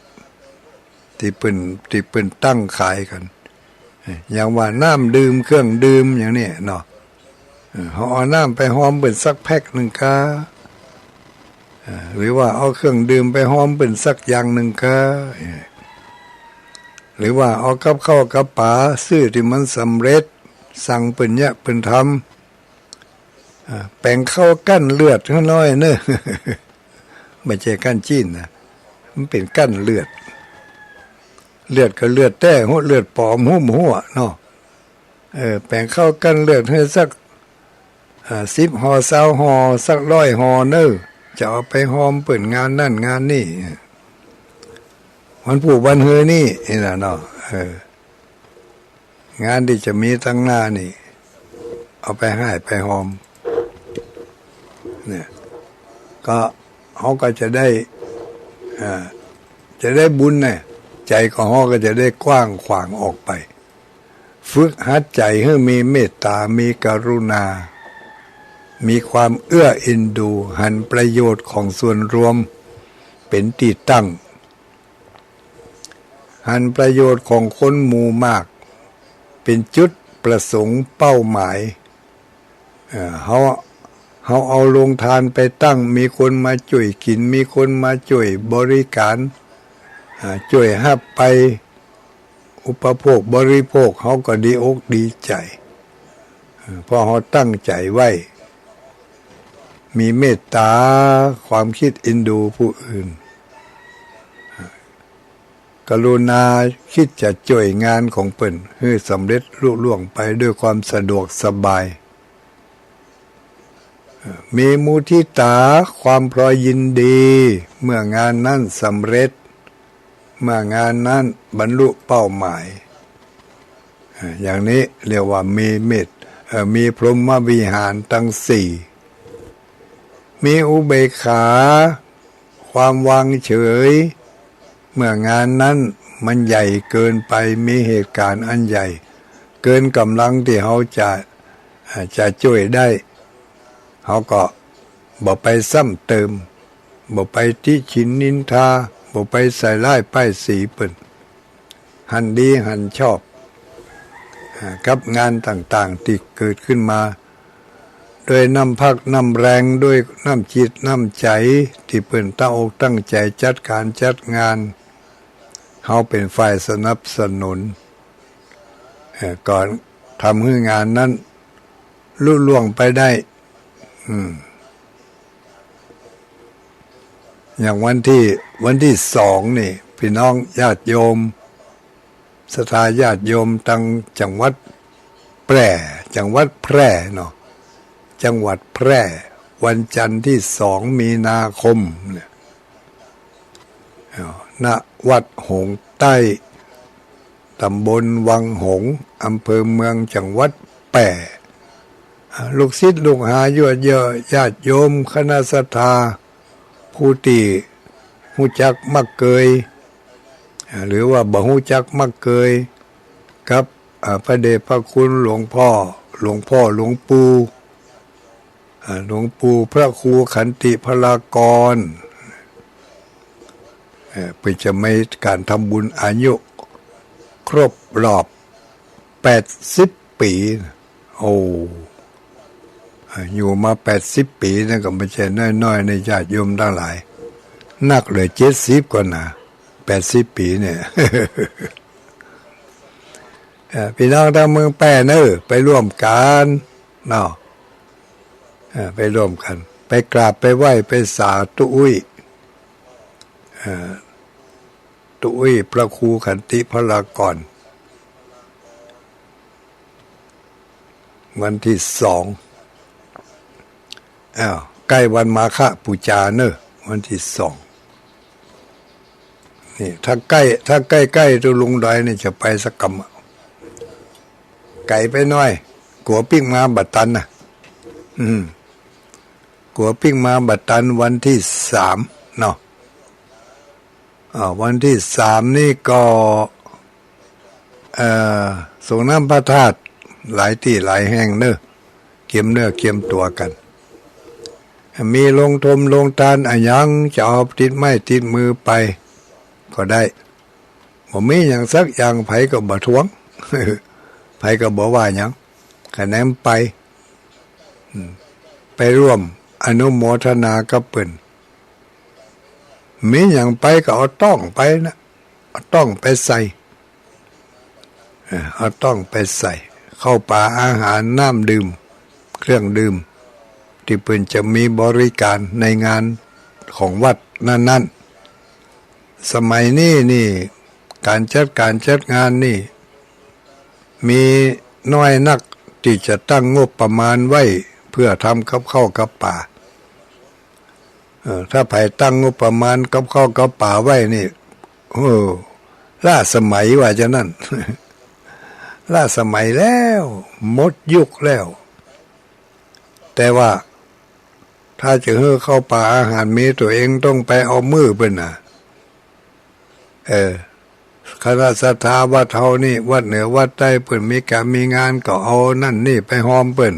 ตี้เปิ้น ตี้เปิ้นตั้งขายกั๋น เอ่อ อย่างว่าน้ำดื่ม เครื่องดื่มอย่างนี้เนาะ เอ่อ เฮาเอาน้ำไปฮอมเปิ้นสักแพ็คนึ่งกา เอ่อ หรือว่าเอาเครื่องดื่มไปฮอมเปิ้นสักอย่างนึ่งกา เอ่อ หรือว่าเอากับข้าวกับป๋าซื้อตี้มันสำเร็จ สั่งเปิ้นเยียะเปิ้นทำ อ่า แป๋งข้าวกั้นเลือดน้อยเน่อ บ่ใจ้กั้นจี๊นนะ มันเป๋นกั้นเลือด เลือดก็เลือดแต๊ เลือดป๋อม ฮู้บ่ฮู้เนาะ เออ แป๋งข้าวกั้นเลือดหื้อสัก อ่า สิบห่อ ซาวห่อ สักร้อยห่อเน่อ จะเอาไปฮอมเปิ้นงานนั่นงานนี่ วันพูกวันเฮอนี่ นี่แหละเนาะ เออ งานตี้จะมีตังหน้านี่ เอาไปฮ้ายไปฮอม เนี่ย ก็ เฮาก็จะได้ อ่า จะได้บุญน่ะ ใจ๋ของเฮาก็จะได้กว้างขวางออกไป ฝึกหัดใจ๋หื้อมีเมตต๋า มีกรุณา มีความเอื้อเอ็นดู หันประโยชน์ของส่วนรวมเป๋นตี้ตั้ง หันประโยชน์ของคนหมู่มากเป๋นจุดประสงค์เป้าหมาย เอ่อ เฮา เฮาเอาโฮงตานไปตั้ง มีคนมาจ้วยกิ๋น มีคนมาจ้วยบริก๋าร อ่า จ้วยฮับไปอุปโภคบริโภค เฮาก็ดีอกดีใจ๋ เอ่อ เพราะเฮาตั้งใจ๋ไว้ มีเมตต๋า ความกึ๊ดเอ็นดูผู้อื่น กรุณา กึ๊ดจะจ้วยงานของเปิ้นหื้อสำเร็จลุล่วงไปด้วยความสะดวกสบาย เอ่อ มีมุทิตา ความพลอยยินดี เมื่องานนั้นสำเร็จ เมื่องานนั้นบรรลุเป้าหมาย เอ่อ อย่างนี้เรียกว่ามีเมต เอ่อ มีพรหมวิหารตังสี่ มีอุเบกขา ความวางเฉย เมื่องานนั้นมันใหญ่เกินไป มีเหตุก๋ารณ์อันใหญ่เกินก๋ำลังตี้เฮาจะ อ่า จะจ้วยได้ เฮาก็บ่ไปซ้ำเติม บ่ไปติฉินนินทา บ่ไปใส่ร้ายป้ายสีเปิ้น หันดีหันชอบ อ่า กับงานต่างๆ ตี้เกิดขึ้นมา ด้วยน้ำพักน้ำแรง ด้วยน้ำจิตน้ำใจ๋ ตี้เปิ้นตั้งอกตั้งใจ๋จัดก๋านจัดงาน เฮาเป๋นฝ่ายสนับสนุน เอ่อ ก็ทำหื้องานนั้นลุล่วงไปได้ อืม อย่างวันตี้ วันตี้สองนี่ ปี้น้องญาติโยม ศรัทธาญาติโยมตังจังหวัดแพร่ จังหวัดแพร่เนาะ จังหวัดแพร่ วันจันทร์ตี้สองมีนาคมเนี่ย เอ่อ ณ วัดหงส์ใต้ ต๋ำบลวังหงส์ อำเภอเมือง จังหวัดแพร่ อ่า ลูกศิษย์ลูกหา ญาติโยม คณะศรัทธา ผู้ตี้ฮู้จักมักเกย อ่า หรือว่าบ่ฮู้จักมักเกย กับ อ่า พระเดชพระคุณหลวงพ่อ หลวงพ่อ หลวงปู่ อ่า หลวงปู่พระครูขันติพลากร เอ่อ เปิ้นจะมีก๋านทำบุญอายุครบรอบแปดสิบปี๋ โอ้ อ่า อยู่มาแปดสิบปี๋นี่ก็บ่ใจ้น้อยๆ นะญาติโยมตังหลาย นักเหลือเจ็ดสิบก่อนนะ แปดสิบปี๋เนี่ย เอ่อ ปี้น้องตังเมืองแพร่เน่อ ไปร่วมกั๋นเนาะ เอ่อ ไปร่วมกั๋น ไปกราบไปไหว้ไปสาธุอุ๊ย เอ่อ ธุอุ๊ยพระครูขันติพลากร วันตี้สอง อ้าว ใก้วันมาฆบู๋จาเน่อ วันตี้สอง นี่ ถ้าใก้ ถ้าใก้ๆ ตรงลุงดอยนี่จะไปสักกำอะ ไก๋ไปหน้อย กั๋วปิ๊กมาบ่ตันนะ อืม กั๋วปิ๊กมาบ่ตัน วันตี้สามเนาะ อ่า วันตี้สามนี่ก็ เอ่อ สรงน้ำพระธาตุหลายตี้หลายแห่งเน่อ เกียมเนื้อเกียมตั๋วกั๋น มีโฮงตมโฮงตานอะหยัง จะเอาติดไม้ติดมือไปก็ได้ บ่มีหยังสักอย่าง ใผก็บ่ท้วง ใผก็บ่ว่าหยัง คะแนนไป อืม ไปร่วมอนุโมทนากับเปิ้น มีหยังไปก็เอาต้องไปนะ เอาต้องไปใส่ เอ่อ เอาต้องไปใส่ ข้าวป๋าอาหาร น้ำดื่ม เครื่องดื่ม ตี้เปิ้นจะมีบริก๋ารในงานของวัดนั้นๆ สมัยนี้นี่ ก๋านจัดก๋านจัดงานนี่ มีน้อยนักตี้จะตั้งงบประมาณไว้เปื้อทำกับข้าวกับป๋า เออ ถ้าใผตั้งงบประมาณกับข้าวกับป๋าไว้นี่ เออ ล้าสมัยว่าจะนั้น ล้าสมัยแล้ว หมดยุคแล้ว แต่ว่า ถ้าจะหื้อข้าวป๋าอาหารมีตั๋วเองต้องไปเอามือเปิ้นน่ะ เออ คณะศรัทธาวัดเฮานี่ วัดเหนือวัดใต้เปิ้นมีก๋านมีงานก็เอานั่นนี่ไปฮอมเปิ้น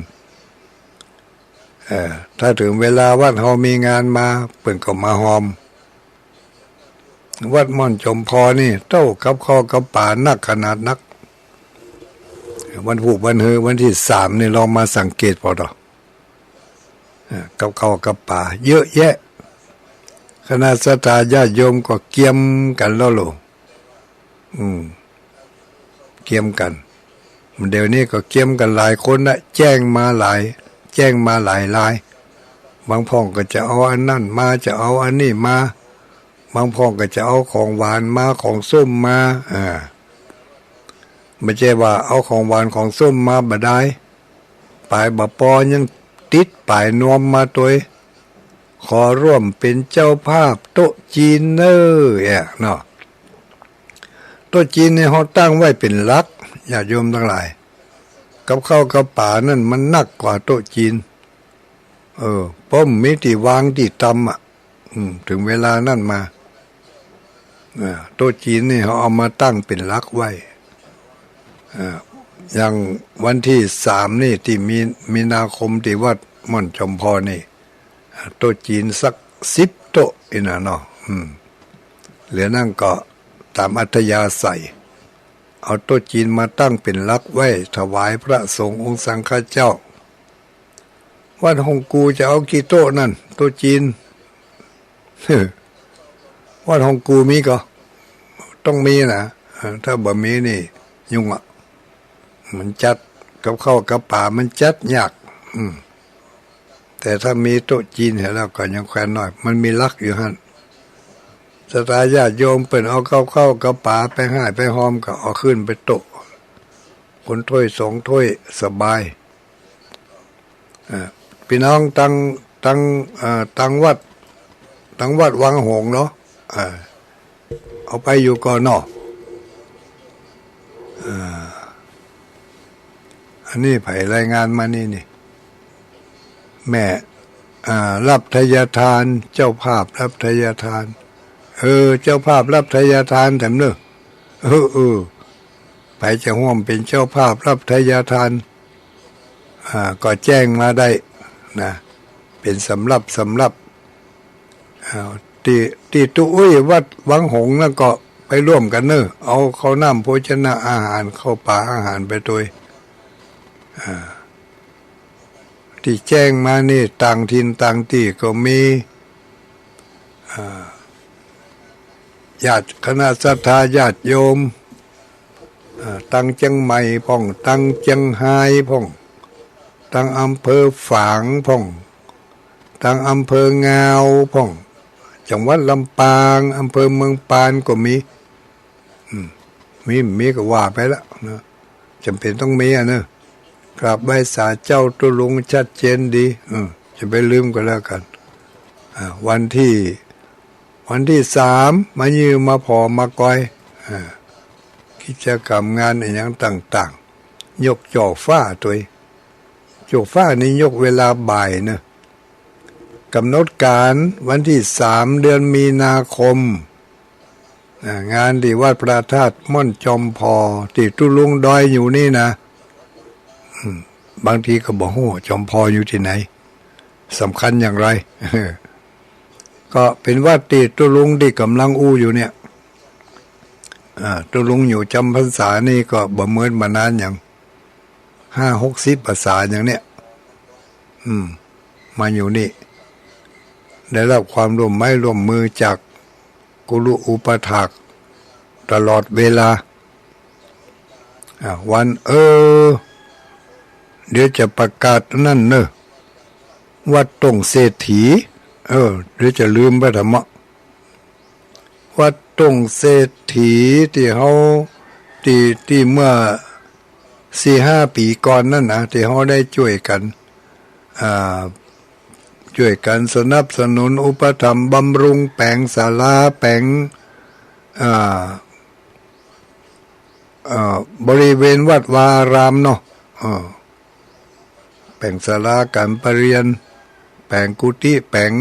เออ ถ้าเถิงเวลาวัดเฮามีงานมา เปิ้นก็มาฮอม วัดม่อนจอมพอนี่ เต้ากับข้าวกับป๋านักขนาดนัก วันพูกวันฮือ วันตี้สามนี่ลองมาสังเกตผ่อเถาะ เออ กับข้าวกับป๋าเยอะแยะ คณะศรัทธาญาติโยมก็เกียมกั๋นแล้วโหละ อืม เกียมกั๋น เดี๋ยวนี้ก็เกียมกั๋นหลายคนนะ แจ้งมาหลาย แจ้งมาหลายราย บางพ่องก็จะเอาอันนั้นมา จะเอาอันนี้มา บางพ่องก็จะเอาของหวานมา ของส้มมา อ่า บ่ใจ้ว่าเอาของหวานของส้มมาบ่ดาย ป๋ายบ่ปอยังติดป๋ายนวมมาตวย ขอร่วมเป๋นเจ้าภาพโต๊ะจีนเน่อ แอะเนาะ โต๊ะจีนนี่เฮาตั้งไว้เป๋นหลัก ญาติโยมตังหลาย กับข้าวกับป๋านั่นมันนักกว่าโต๊ะจีน เออ เพราะมันมีตี้วางตี้ตำอะ อืม เถิงเวลานั้นมา เออ โต๊ะจีนนี่เฮาเอามาตั้งเป๋นหลักไว้ เออ อย่างวันตี้สามนี่ ตี้มี มีนาคม ตี้วัดม่อนจอมพอนี่ โต๊ะจีนสักสิบโต๊ะอี้น่ะเนาะ อืม เหลือนั้นก็ต๋ามอัธยาศัย เอาโต๊ะจีนมาตั้งเป๋นหลักไว้ ถวายพระสงฆ์องค์สังฆเจ้า วัดฮ่องกูจะเอากี่โต๊ะนั่น โต๊ะจีน วัดฮ่องกูมีก่อ ต้องมีนะ เออ ถ้าบ่มีนี่ยุ่งอะ มันจัดกับข้าวกับป๋ามันจัดยาก อืม แต่ถ้ามีโต๊ะจีนหั้นแล้วก็ยังแควนน้อย มันมีหลักอยู่หั้น ศรัทธาญาติโยมเปิ้นเอากับข้าวกับป๋าไปฮ้ายไปฮอมก็เอาขึ้นไปโต๊ะ คนถ้วยสองถ้วยสบาย เอ่อ ปี้น้องตัง ตัง เอ่อ ตังวัด ตังวัดวังหงส์เนาะ เอ่อ เอาไปอยู่ก่อเนาะ เอ่อ อันนี้ใผรายงานมานี่นี่ แม่ อ่า รับไทยทาน เจ้าภาพรับไทยทาน เออ เจ้าภาพรับไทยทานแถมเน่อ เออ เออ ใผจะฮ่วมเป๋นเจ้าภาพรับไทยทาน อ่า ก็แจ้งมาได้นะ เป๋นสำรับ สำรับ อ่า ตี้ ตี้ตุ๊อุ้ยวัดวังหงส์นั่นก็ไปร่วมกั๋นเน่อ เอาข้าวน้ำโภชนะอาหาร ข้าวป๋าอาหารไปตวย อ่า ตี้แจ้งมานี่ต่างถิ่นต่างตี้ก็มี อ่า ญาติคณะศรัทธาญาติโยม อ่า ตังเจียงใหม่พ่อง ตังเจียงฮายพ่อง ตังอำเภอฝางพ่อง ตังอำเภองาวพ่อง จังหวัดลำปาง อำเภอเมืองปานก็มี อืม มี มีก็ว่าไปละนะ จ๋ำเป๋นต้องมีอะเนอะ กราบไหว้สาเจ้าตุ๊ลุงชัดเจนดี อืม จะไปลืมก็แล้วกั๋น อ่า วันตี้ วันตี้สาม มายือมาผ่อมากอย อ่า กิจกรรมงานอะหยังต่างๆ ยกจ่อฟ้าตวย จ่อฟ้านี่ยกเวลาบ่ายเนอะ ก๋ำหนดก๋านวันตี้สาม เดือนมีนาคม อ่า งานตี้วัดพระธาตุม่อนจอมพอ ตี้ตุ๊ลุงดอยอยู่นี่นะ อืม บางทีก็บ่ฮู้จอมพออยู่ตี้ไหน สำคัญอย่างไร ก็เป๋นวัดตี้ตุ๊ลุงตี้ก่ำลังอู้อยู่เนี่ย อ่า ตุ๊ลุงอยู่จ๋ำพรรษานี่ก็บ่เมินบ่นานหยัง ห้าหกสิบพรรษาอย่างเนี้ย อืม มาอยู่นี่ ได้รับความร่วมไม้ร่วมมือจากกุลุอุปัฏฐากตลอดเวลา อ่า วัน เออ เดี๋ยวจะประกาศนั่นเนอะ วัดต้งเศรษฐี เออ เดี๋ยวจะลืมไปทำไม วัดต้งเศรษฐีตี้เฮา ตี้ ตี้เมื่อสี่ห้าปี๋ก่อนนั่นนะ ตี้เฮาได้จ้วยกั๋น อ่า จ้วยกั๋นสนับสนุนอุปถัมภ์บำรุงแป๋งศาลา แป๋ง อ่า เอ่อ บริเวณวัดวาอารามเนาะ เออ แป๋งศาลาก๋านประเรียน แป๋งกุฏิ แป๋ง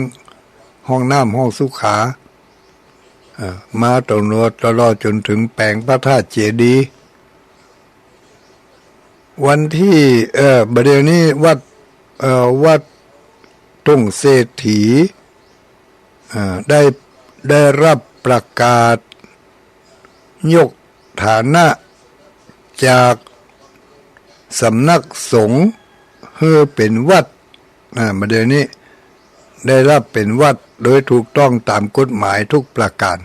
ห้องน้ำ ห้องสุขา เอ่อ มาตลอด ตลอดจ๋นเถิงแป๋งพระธาตุเจดีย์ วันตี้ เอ่อ บ่าเดี่ยวนี้วัด เอ่อ วัดตุ้งเศรษฐี เอ่อ ได้ ได้ฮับประกาศยกฐานะจากสำนักสงฆ์หื้อเป๋นวัด อ่า บ่าเดี่ยวนี้ได้ฮับเป๋นวัดโดยถูกต้องต๋ามกฎหมายกู้ประก๋าน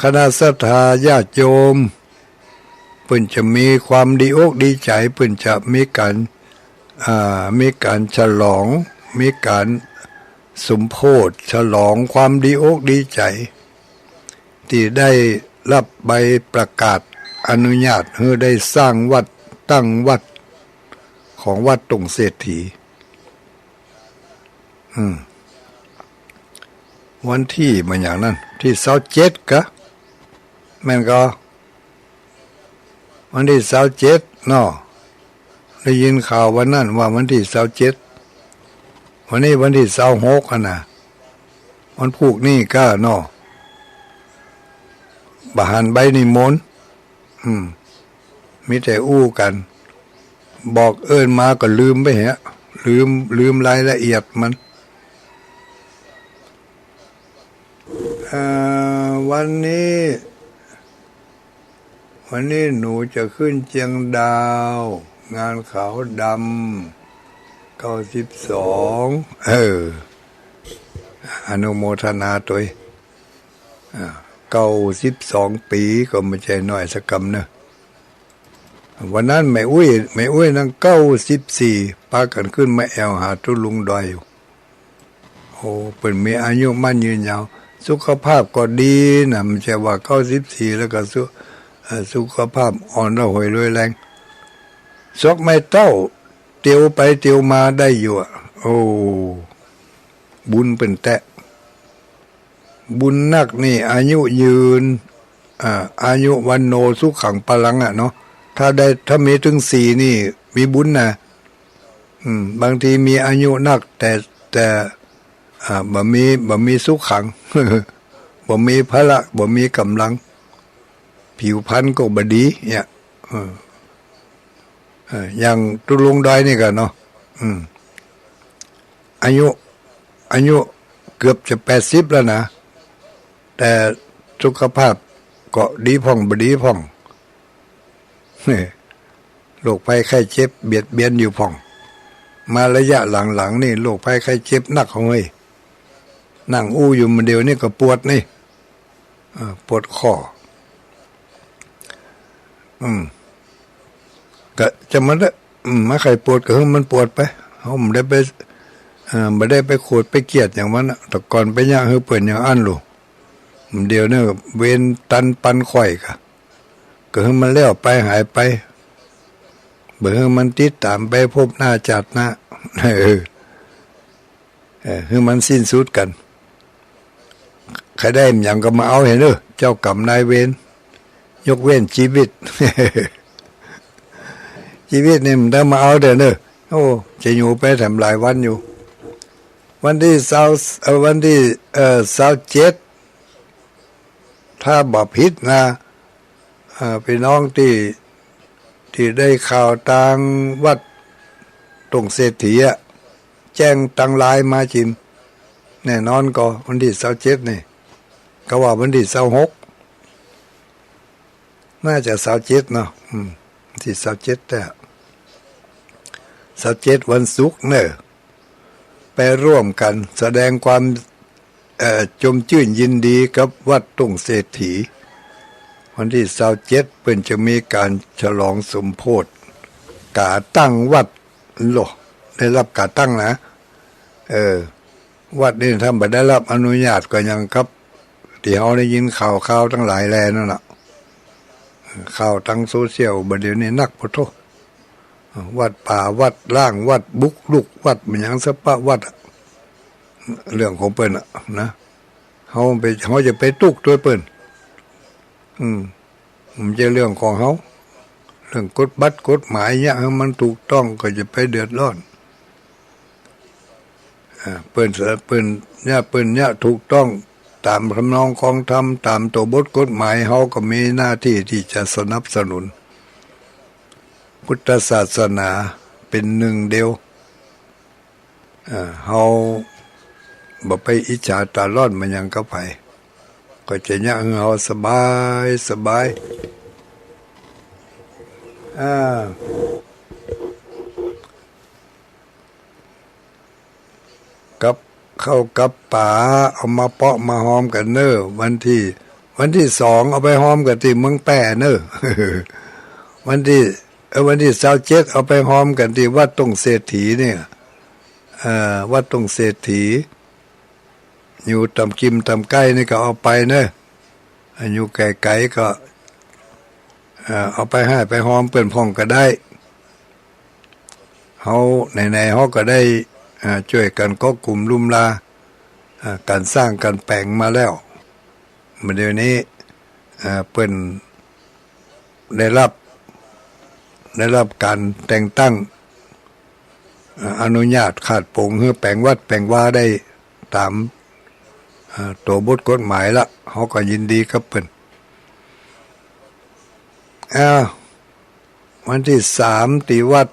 คณะศรัทธาญาติโยม เปิ้นจะมีความดีอกดีใจ๋ เปิ้นจะมีก๋าน อ่า มีก๋านฉลอง มีก๋านสมโพธิฉลองความดีอกดีใจ๋ ตี้ได้ฮับใบประกาศอนุญาตหื้อได้สร้างวัด ตั้งวัดของวัดตุ้งเศรษฐี อืม วันตี้บ่าหยังนั้น ตี้ซาวเจ็ดกา แม่นก่อ วันตี้ซาวเจ็ดเนาะ ได้ยินข่าววันนั้นว่าวันตี้ซาวเจ็ด วันนี้วันตี้ซาวหกอะนะ วันพูกนี้กาเนาะ บ่หันใบนิมนต์ อืม มีแต่อู้กั๋น บอกเอิ้นมาก็ลืมไปแหะ ลืม ลืมรายละเอียดมัน เอ่อ วันนี้ วันนี้หนูจะขึ้นเจียงดาว งานขาวดำ เก้าสิบสอง เออ อนุโมทนาตวย อ่า เก้าสิบสองปี๋ก็บ่ใจ้น้อยสักกำเนาะ วันนั้นแม่อุ๊ย แม่อุ๊ยนั้นเก้าสิบสี่ ปากั๋นขึ้นมาแอ่วหาตุ๊ลุงดอยอยู่ โอ้ เปิ้นมีอายุมั่นยืนยาว สุขภาพก็ดีนะ บ่ใจ้ว่าเก้าสิบสี่แล้วก็สุ เอ่อ สุขภาพอ่อนระหวยรวยแรง ซกไม้เต๊า เตียวไปเตียวมาได้อยู่อะ โอ้ บุญเปิ้นแต๊ บุญนักนี่อายุยืน อ่า อายุวัณโณสุขังพลังอะเนาะ ถ้าได้ ถ้ามีเถิงสี่นี่มีบุญนะ อืม บางทีมีอายุนัก แต่ แต่ อ่า บ่มี บ่มีสุขัง บ่มีพละ บ่มีก๋ำลัง ผิวพรรณก็บ่ดีเนี่ย เออ เออ อย่างตุ๊ลุงดอยนี่กาเนาะ อืม อายุ อายุเกือบจะแปดสิบแล้วนะ แต่สุขภาพก็ดีพ่องบ่ดีพ่อง โรคภัยไข้เจ็บเบียดเบียนอยู่พ่อง มาระยะหลังๆ นี่โรคภัยไข้เจ็บนักเฮ้ย นั่งอู้อยู่บ่าเดี่ยวนี้ก็ปวดนี่ เออ ปวดข้อ อืม ก็จะมาละ อืม มาใค่ปวดก็หื้อมันปวดไป เฮาบ่ได้ไป เอ่อ บ่ได้ไปโขดไปเกลียดหยังมันอะ แต่ก่อนไปเยียะหื้อเปิ้นอย่างอั้นลูก บ่าเดี่ยวนี้เวรตันปันข่อยกา ก็หื้อมันแล้วไปหายไป บ่หื้อมันติดต๋ามไปภพหน้าจาติหน้า เออ เออ หื้อมันสิ้นสุดกั๋น ใค่ได้หยังก็มาเอาเถาะเน่อ เจ้ากรรมนายเวร ยกเว้นจีวิต จีวิตนี่บ่ต้องมาเอาเถาะเน่อ โอ้ จะอยู่ไปแถมหลายวันอยู่ วันตี้ซาว เอ่อ วันตี้ เอ่อ ซาวเจ็ด ถ้าบ่ผิดนะ เอ่อ ปี้น้องตี้ ตี้ได้ข่าวตางวัดตุ้งเศรษฐีอะ แจ้งตางไลน์มาจิน แน่นอนก่อ วันตี้ซาวเจ็ดนี่ กาว่าวันตี้ซาวหก น่าจะซาวเจ็ดเนาะ อืม ตี้ซาวเจ็ดแต๊ ซาวเจ็ดวันศุกร์เน่อ ไปร่วมกั๋นแสดงความ เอ่อ จมจื้นยินดีกับวัดตุ้งเศรษฐี วันตี้ซาวเจ็ดเปิ้นจะมีก๋านฉลองสมโพธิ ก๋าตั้งวัด โล่ ได้ฮับก๋าตั้งนะ เออ วัดนี่ถ้าบ่ได้ฮับอนุญาตก็ยังกับตี้เฮาได้ยินข่าวๆ ตังหลายแลนั่นน่ะ ข่าวตางโซเชียลบ่าเดี่ยวนี้นักปะโธ่ วัดป่า วัดร้าง วัดบุกรุก วัดบ่าหยังสะปะวัดอะ เรื่องของเปิ้นน่ะนะ เฮาไป เฮาจะไปตุ๊กข์ตวยเปิ้น อืม มันจะเรื่องของเฮา เรื่องกฎบัตรกฎหมายเนี่ย ให้มันถูกต้อง ก็จะไปเดือดร้อน อ่า เปิ้นเส เปิ้นเนี่ย เปิ้นเนี่ยถูกต้องต๋ามทำนองคลองธรรม ต๋ามตั๋วบทกฎหมาย เฮาก็มีหน้าตี้ตี้จะสนับสนุน พุทธศาสนาเป๋นนึ่งเดียว อ่า เฮาบ่ไปอิจฉาต๋าร้อนมาหยังกับใผ ก็จะเยียะหื้อเฮาสบาย สบาย อ่า กับข้าวกับป๋า เอามาเปาะมาฮอมกั๋นเน่อ วันตี้ วันตี้สอง เอาไปฮอมกั๋นตี้เมืองแป้เน่อ วันตี้ เออ วันตี้ซาวเจ็ด เอาไปฮอมกั๋นตี้วัดต้งเศรษฐีเนี่ย เอ่อ วัดต้งเศรษฐี อยู่ต๋ามกิ่มต๋ามใก้นี่ก็เอาไปเน่อ อยู่ไก๋ๆ ก็ เอ่อ เอาไปฮ้ายไปฮอมเปิ้นพ่องก็ได้ เฮาไหนๆ เฮาก็ได้ เอ่อ จ้วยกั๋นก๊อกกุมลุมลา เอ่อ ก๋านสร้างก๋านแป๋งมาแล้ว เดี๋ยวนี้ เอ่อ เปิ้นได้รับ ได้รับก๋านแต่งตั้ง เอ่อ อนุญาตคาดปงหื้อแป๋งวัดแป๋งวาได้ต๋าม เอ่อ ตั๋วบทกฎหมายละ เฮาก็ยินดีกับเปิ้น อ้าว วันตี้สาม ตี้วัด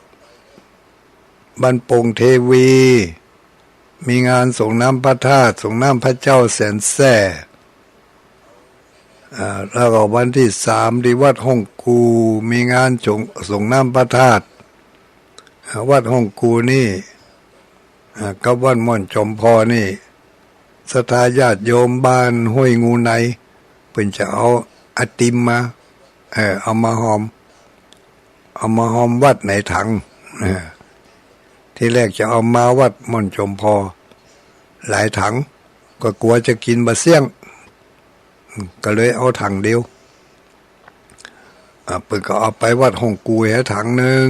บ้านโป่งเทวี มีงานสรงน้ำพระธาตุ สรงน้ำพระเจ้าแสนแสบ อ่า แล้วก็วันตี้สาม ตี้วัดฮ่องกู มีงานสรง สรงน้ำพระธาตุ อ่า วัดฮ่องกูนี่ อ่า กับวัดม่อนจอมพอนี่ ศรัทธาญาติโยมบ้านห้วยงูใน เปิ้นจะเอาอะติมมา เออ เอามาฮอม เอามาฮอมวัดในถัง เออ ทีแรกจะเอามาวัดม่อนจอมพอ หลายถัง ก็กั๋วจะกิ๋นบ่เสี้ยง อืม ก็เลยเอาถังเดียว อ่า เปิ้นก็เอาไปวัดฮ่องกูแหถังนึ่ง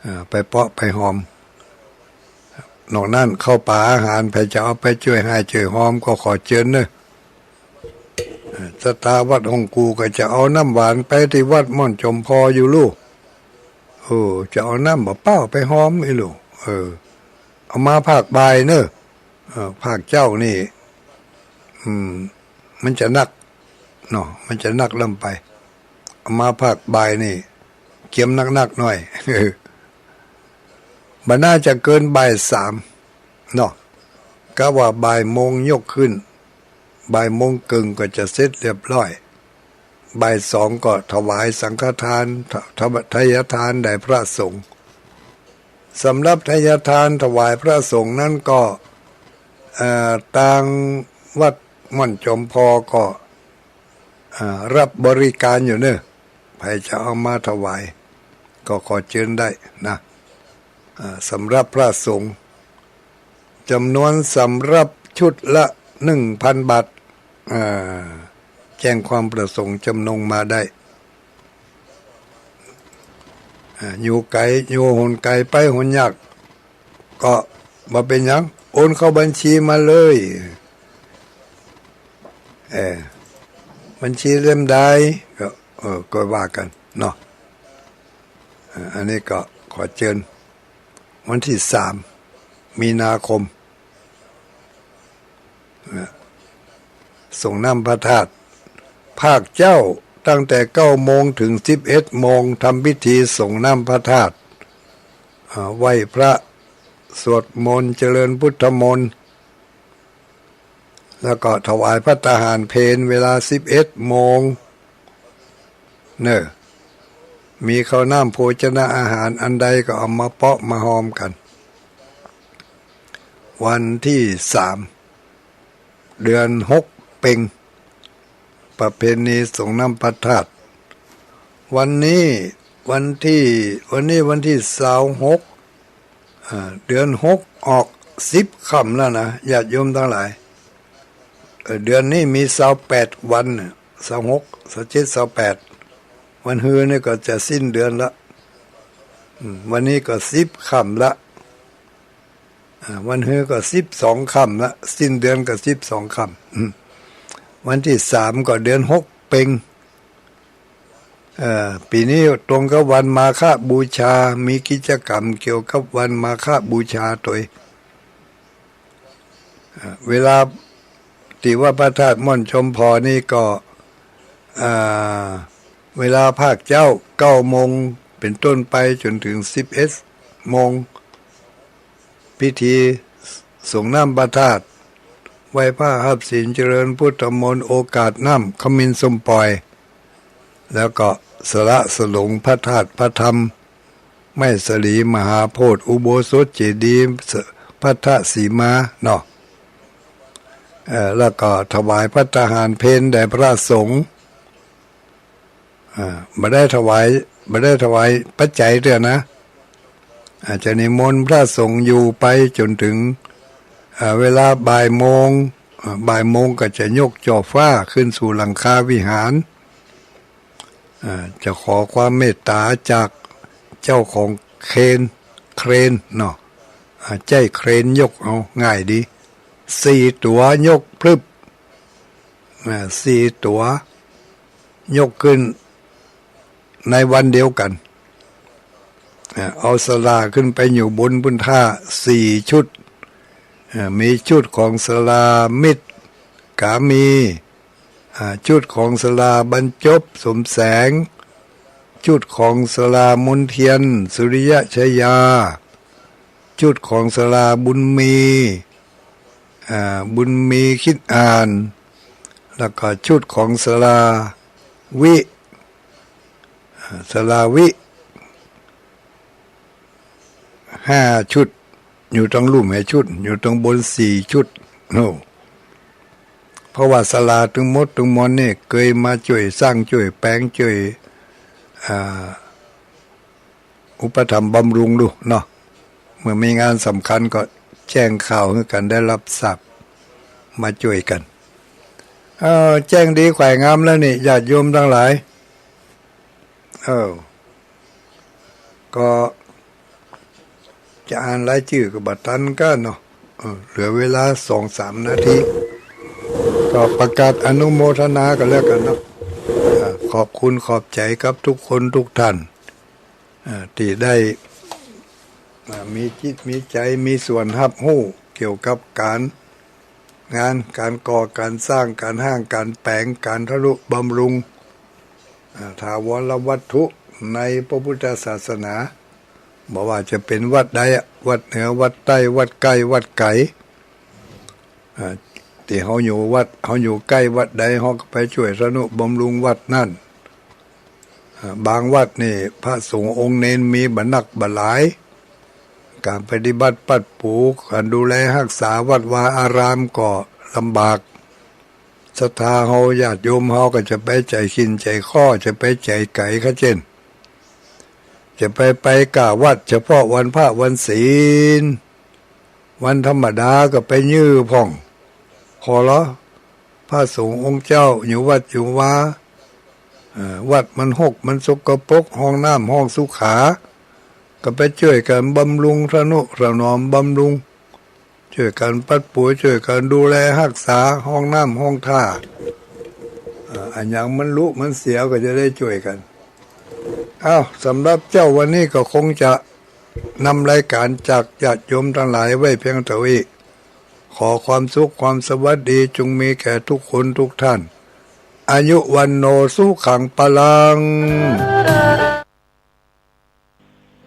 อ่า ไปเปาะไปฮอม นอกนั้นข้าวป๋าอาหาร ใผจะเอาไปจ้วยฮ้ายจ้วยฮอมก็ขอเจิญเน่อ อ่า ศรัทธาวัดฮ่องกูก็จะเอาน้ำหวานไปตี้วัดม่อนจอมพออยู่ลู่ เออ จะเอาน้ำบ่าเป้าไปฮอมอี้ลู่ เออ เอามาภาคบ่ายเน่อ เออ ภาคเจ๊านี่ อืม มันจะนัก เนาะ มันจะนักล้ำไป เอามาภาคบ่ายนี่ เกียมนักๆ หน่อย บ่น่าจะเกินบ่ายสาม เนาะ กะว่าบ่ายโมงยกขึ้น บ่ายโมงเกิ่งก็จะเสร็จเรียบร้อย บ่ายสองก็ถวายสังฆทาน ท- ท- ไทยทานแด่พระสงฆ์ สำหรับไทยทานถวายพระสงฆ์นั้นก็ เอ่อ ตางวัดม่อนจอมพอก็ อ่า รับบริการอยู่เน่อ ใผจะเอามาถวาย ก็ขอเจิญได้นะ อ่า สำหรับพระสงฆ์ จ๋ำนวนสำหรับชุดละหนึ่งพันบาท อ่า แจ้งความประสงค์จ๋ำนงมาได้ อ่า อยู่ไก๋ อยู่หนไก๋ไปหนยาก ก็บ่เป๋นหยัง โอนเข้าบัญชีมาเลย เออ บัญชีเล่มใด ก็ เออ ก็ว่ากั๋นเนาะ เออ อันนี้ก็ขอเจิญ วันตี้สาม มีนาคม นะ สรงน้ำพระธาตุ ภาคเจ๊าตั้งแต่เก้าโมงเถิงสิบเอ็ดโมง ทำพิธีสรงน้ำพระธาตุ อ่า ไหว้พระ สวดมนต์ เจริญพุทธมนต์ แล้วก็ถวายภัตตาหารเพลเวลาสิบเอ็ดโมง เน่อ มีข้าวน้ำโภชนาอาหารอันใดก็เอามาเปาะมาฮอมกั๋น วันตี้สาม เดือนหกเป็ง ประเพณีสรงน้ำพระธาตุ วันนี้วันตี้ วันนี้วันตี้ซาวหก อ่า เดือนหกออกสิบค่ำแล้วนะ ญาติโยมตังหลาย เอ่อ เดือนนี้มีซาวแปดวันน่ะ ซาวหก ซาวเจ็ด ซาวแปด วันฮือนี่ก็จะสิ้นเดือนละ อืม วันนี้ก็สิบค่ำละ อ่า วันฮือก็สิบสองค่ำละ สิ้นเดือนก็สิบสองค่ำ อืม วันตี้สามก็เดือนหกเป็ง เอ่อ ปี๋นี้ตรงกับวันมาฆบูชา มีกิจกรรมเกี่ยวกับวันมาฆบูชาตวย เอ่อ เวลาตี้วัดพระธาตุม่อนจมพอนี่ก็ อ่า เวลาภาคเจ๊า เก้าโมงเป๋นต้นไปจ๋นเถิงสิบเอ็ดโมง พิธีสรงน้ำพระธาตุ ไหว้พระฮับศีลเจริญพุทธมนต์ โอกาสน้ำขมิ้นส้มป่อย แล้วก็สละสลงพระธาตุพระธรรม ไม้สาลีมหาโพธิ์ อุโบสถเจดีย์ พัทธสีมาเนาะ เอ่อ แล้วก็ถวายภัตตาหารเพลแด่พระสงฆ์ อ่า บ่ได้ถวาย บ่ได้ถวายปัจจัยเตื้อนะ อาจจะนิมนต์พระสงฆ์อยู่ไปจ๋นเถิง อ่า เวลาบ่ายโมง อ่า บ่ายโมงก็จะยกจ่อฟ้าขึ้นสู่หลังคาวิหาร อ่า จะขอความเมตต๋าจากเจ้าของเครน เครนเนาะ อ่า ใจ๊เครนยกเอา ง่ายดี สี่ตั๋วยกพลึบ อ่า สี่ตั๋วยกขึ้นในวันเดียวกั๋น อ่า เอาศาลาขึ้นไปอยู่บนพุ้นท่าสี่ชุด อ่า มีชุดของศาลามิตรกามี อ่า ชุดของศาลาบรรจบสมแสง ชุดของศาลามนเทียน สุริยชายา ชุดของศาลาบุญมี อ่า บุญมีคิดอ่าน แล้วก็ชุดของศาลาวิ อ่า ศาลาวิ ห้าชุด อยู่ตังลุ่มแหมชุด อยู่ตังบนสี่ชุด โอ้ เพราะว่าศาลาตึงหมดตึงมวลนี่เกยมาจ้วยสร้างจ้วยแป๋งจ้วย อ่า อุปถัมภ์บำรุงดูเนาะ เมื่อมีงานสำคัญก็แจ้งข่าวหื้อกั๋นได้ฮับทราบ มาจ้วยกั๋น เออ แจ้งดีแขว่งงามแล้วนี่ ญาติโยมตังหลาย เออ ก็จะอ่านรายจื้อก็บ่ตันกั๋นเนาะ เออ เหลือเวลาสองสามนาที ก็ประกาศอนุโมทนากั๋นแล้วกั๋นเนาะ อ่า ขอบคุณขอบใจ๋กับทุกคนทุกท่าน อ่า ตี้ได้ อ่า มีจิตมีใจ๋ มีส่วนฮับฮู้เกี่ยวกับก๋านงาน ก๋านก่อ ก๋านสร้าง ก๋านฮ้าง ก๋านแป๋ง ก๋านทำนุบำรุง อ่า ถาวรวัตถุในพระพุทธศาสนา บ่ว่าจะเป๋นวัดใดอะ วัดเหนือ วัดใต้ วัดใก้ วัดไก๋ อ่า ตี้เฮาอยู่วัด เฮาอยู่ใก้วัดใด เฮาก็ไปจ้วยทำนุบำรุงวัดนั้น อ่า บางวัดนี่พระสงฆ์องค์เณรมีบ่นักบ่หลาย ก๋านปฏิบัติปัดปู ก๋านดูแลฮักษาวัดวาอารามก็ลำบาก ศรัทธาเฮาญาติโยมเฮาก็จะไปใจ๋ขิ้นใจ๋ข้อ จะไปใจ๋ไก๋ ขะเจ้น จะไป ไปก้าวัดเฉพาะวันพระวันศีล วันธรรมดาก็ไปยื้อพ่อง ขอร้อง พระสงฆ์องค์เจ้าอยู่วัดอยู่วา เอ่อ วัดมันฮกมันสกปรก ห้องน้ำห้องสุขา ก็ไปจ้วยกั๋นบำรุงทำนุถนอมบำรุง จ้วยกั๋นปัดปู จ้วยกั๋นดูแลฮักษาห้องน้ำห้องท่า เอ่อ อะหยังมันลุมันเสียก็จะได้จ้วยกั๋น อ้าว สำหรับเจ๊าวันนี้ก็คงจะนำรายก๋านจากญาติโยมตังหลายไว้เปียงเต้าอี้ ขอความสุขความสวัสดีจงมีแก่ทุกคนทุกท่าน อายุวัณโณสุขังพลัง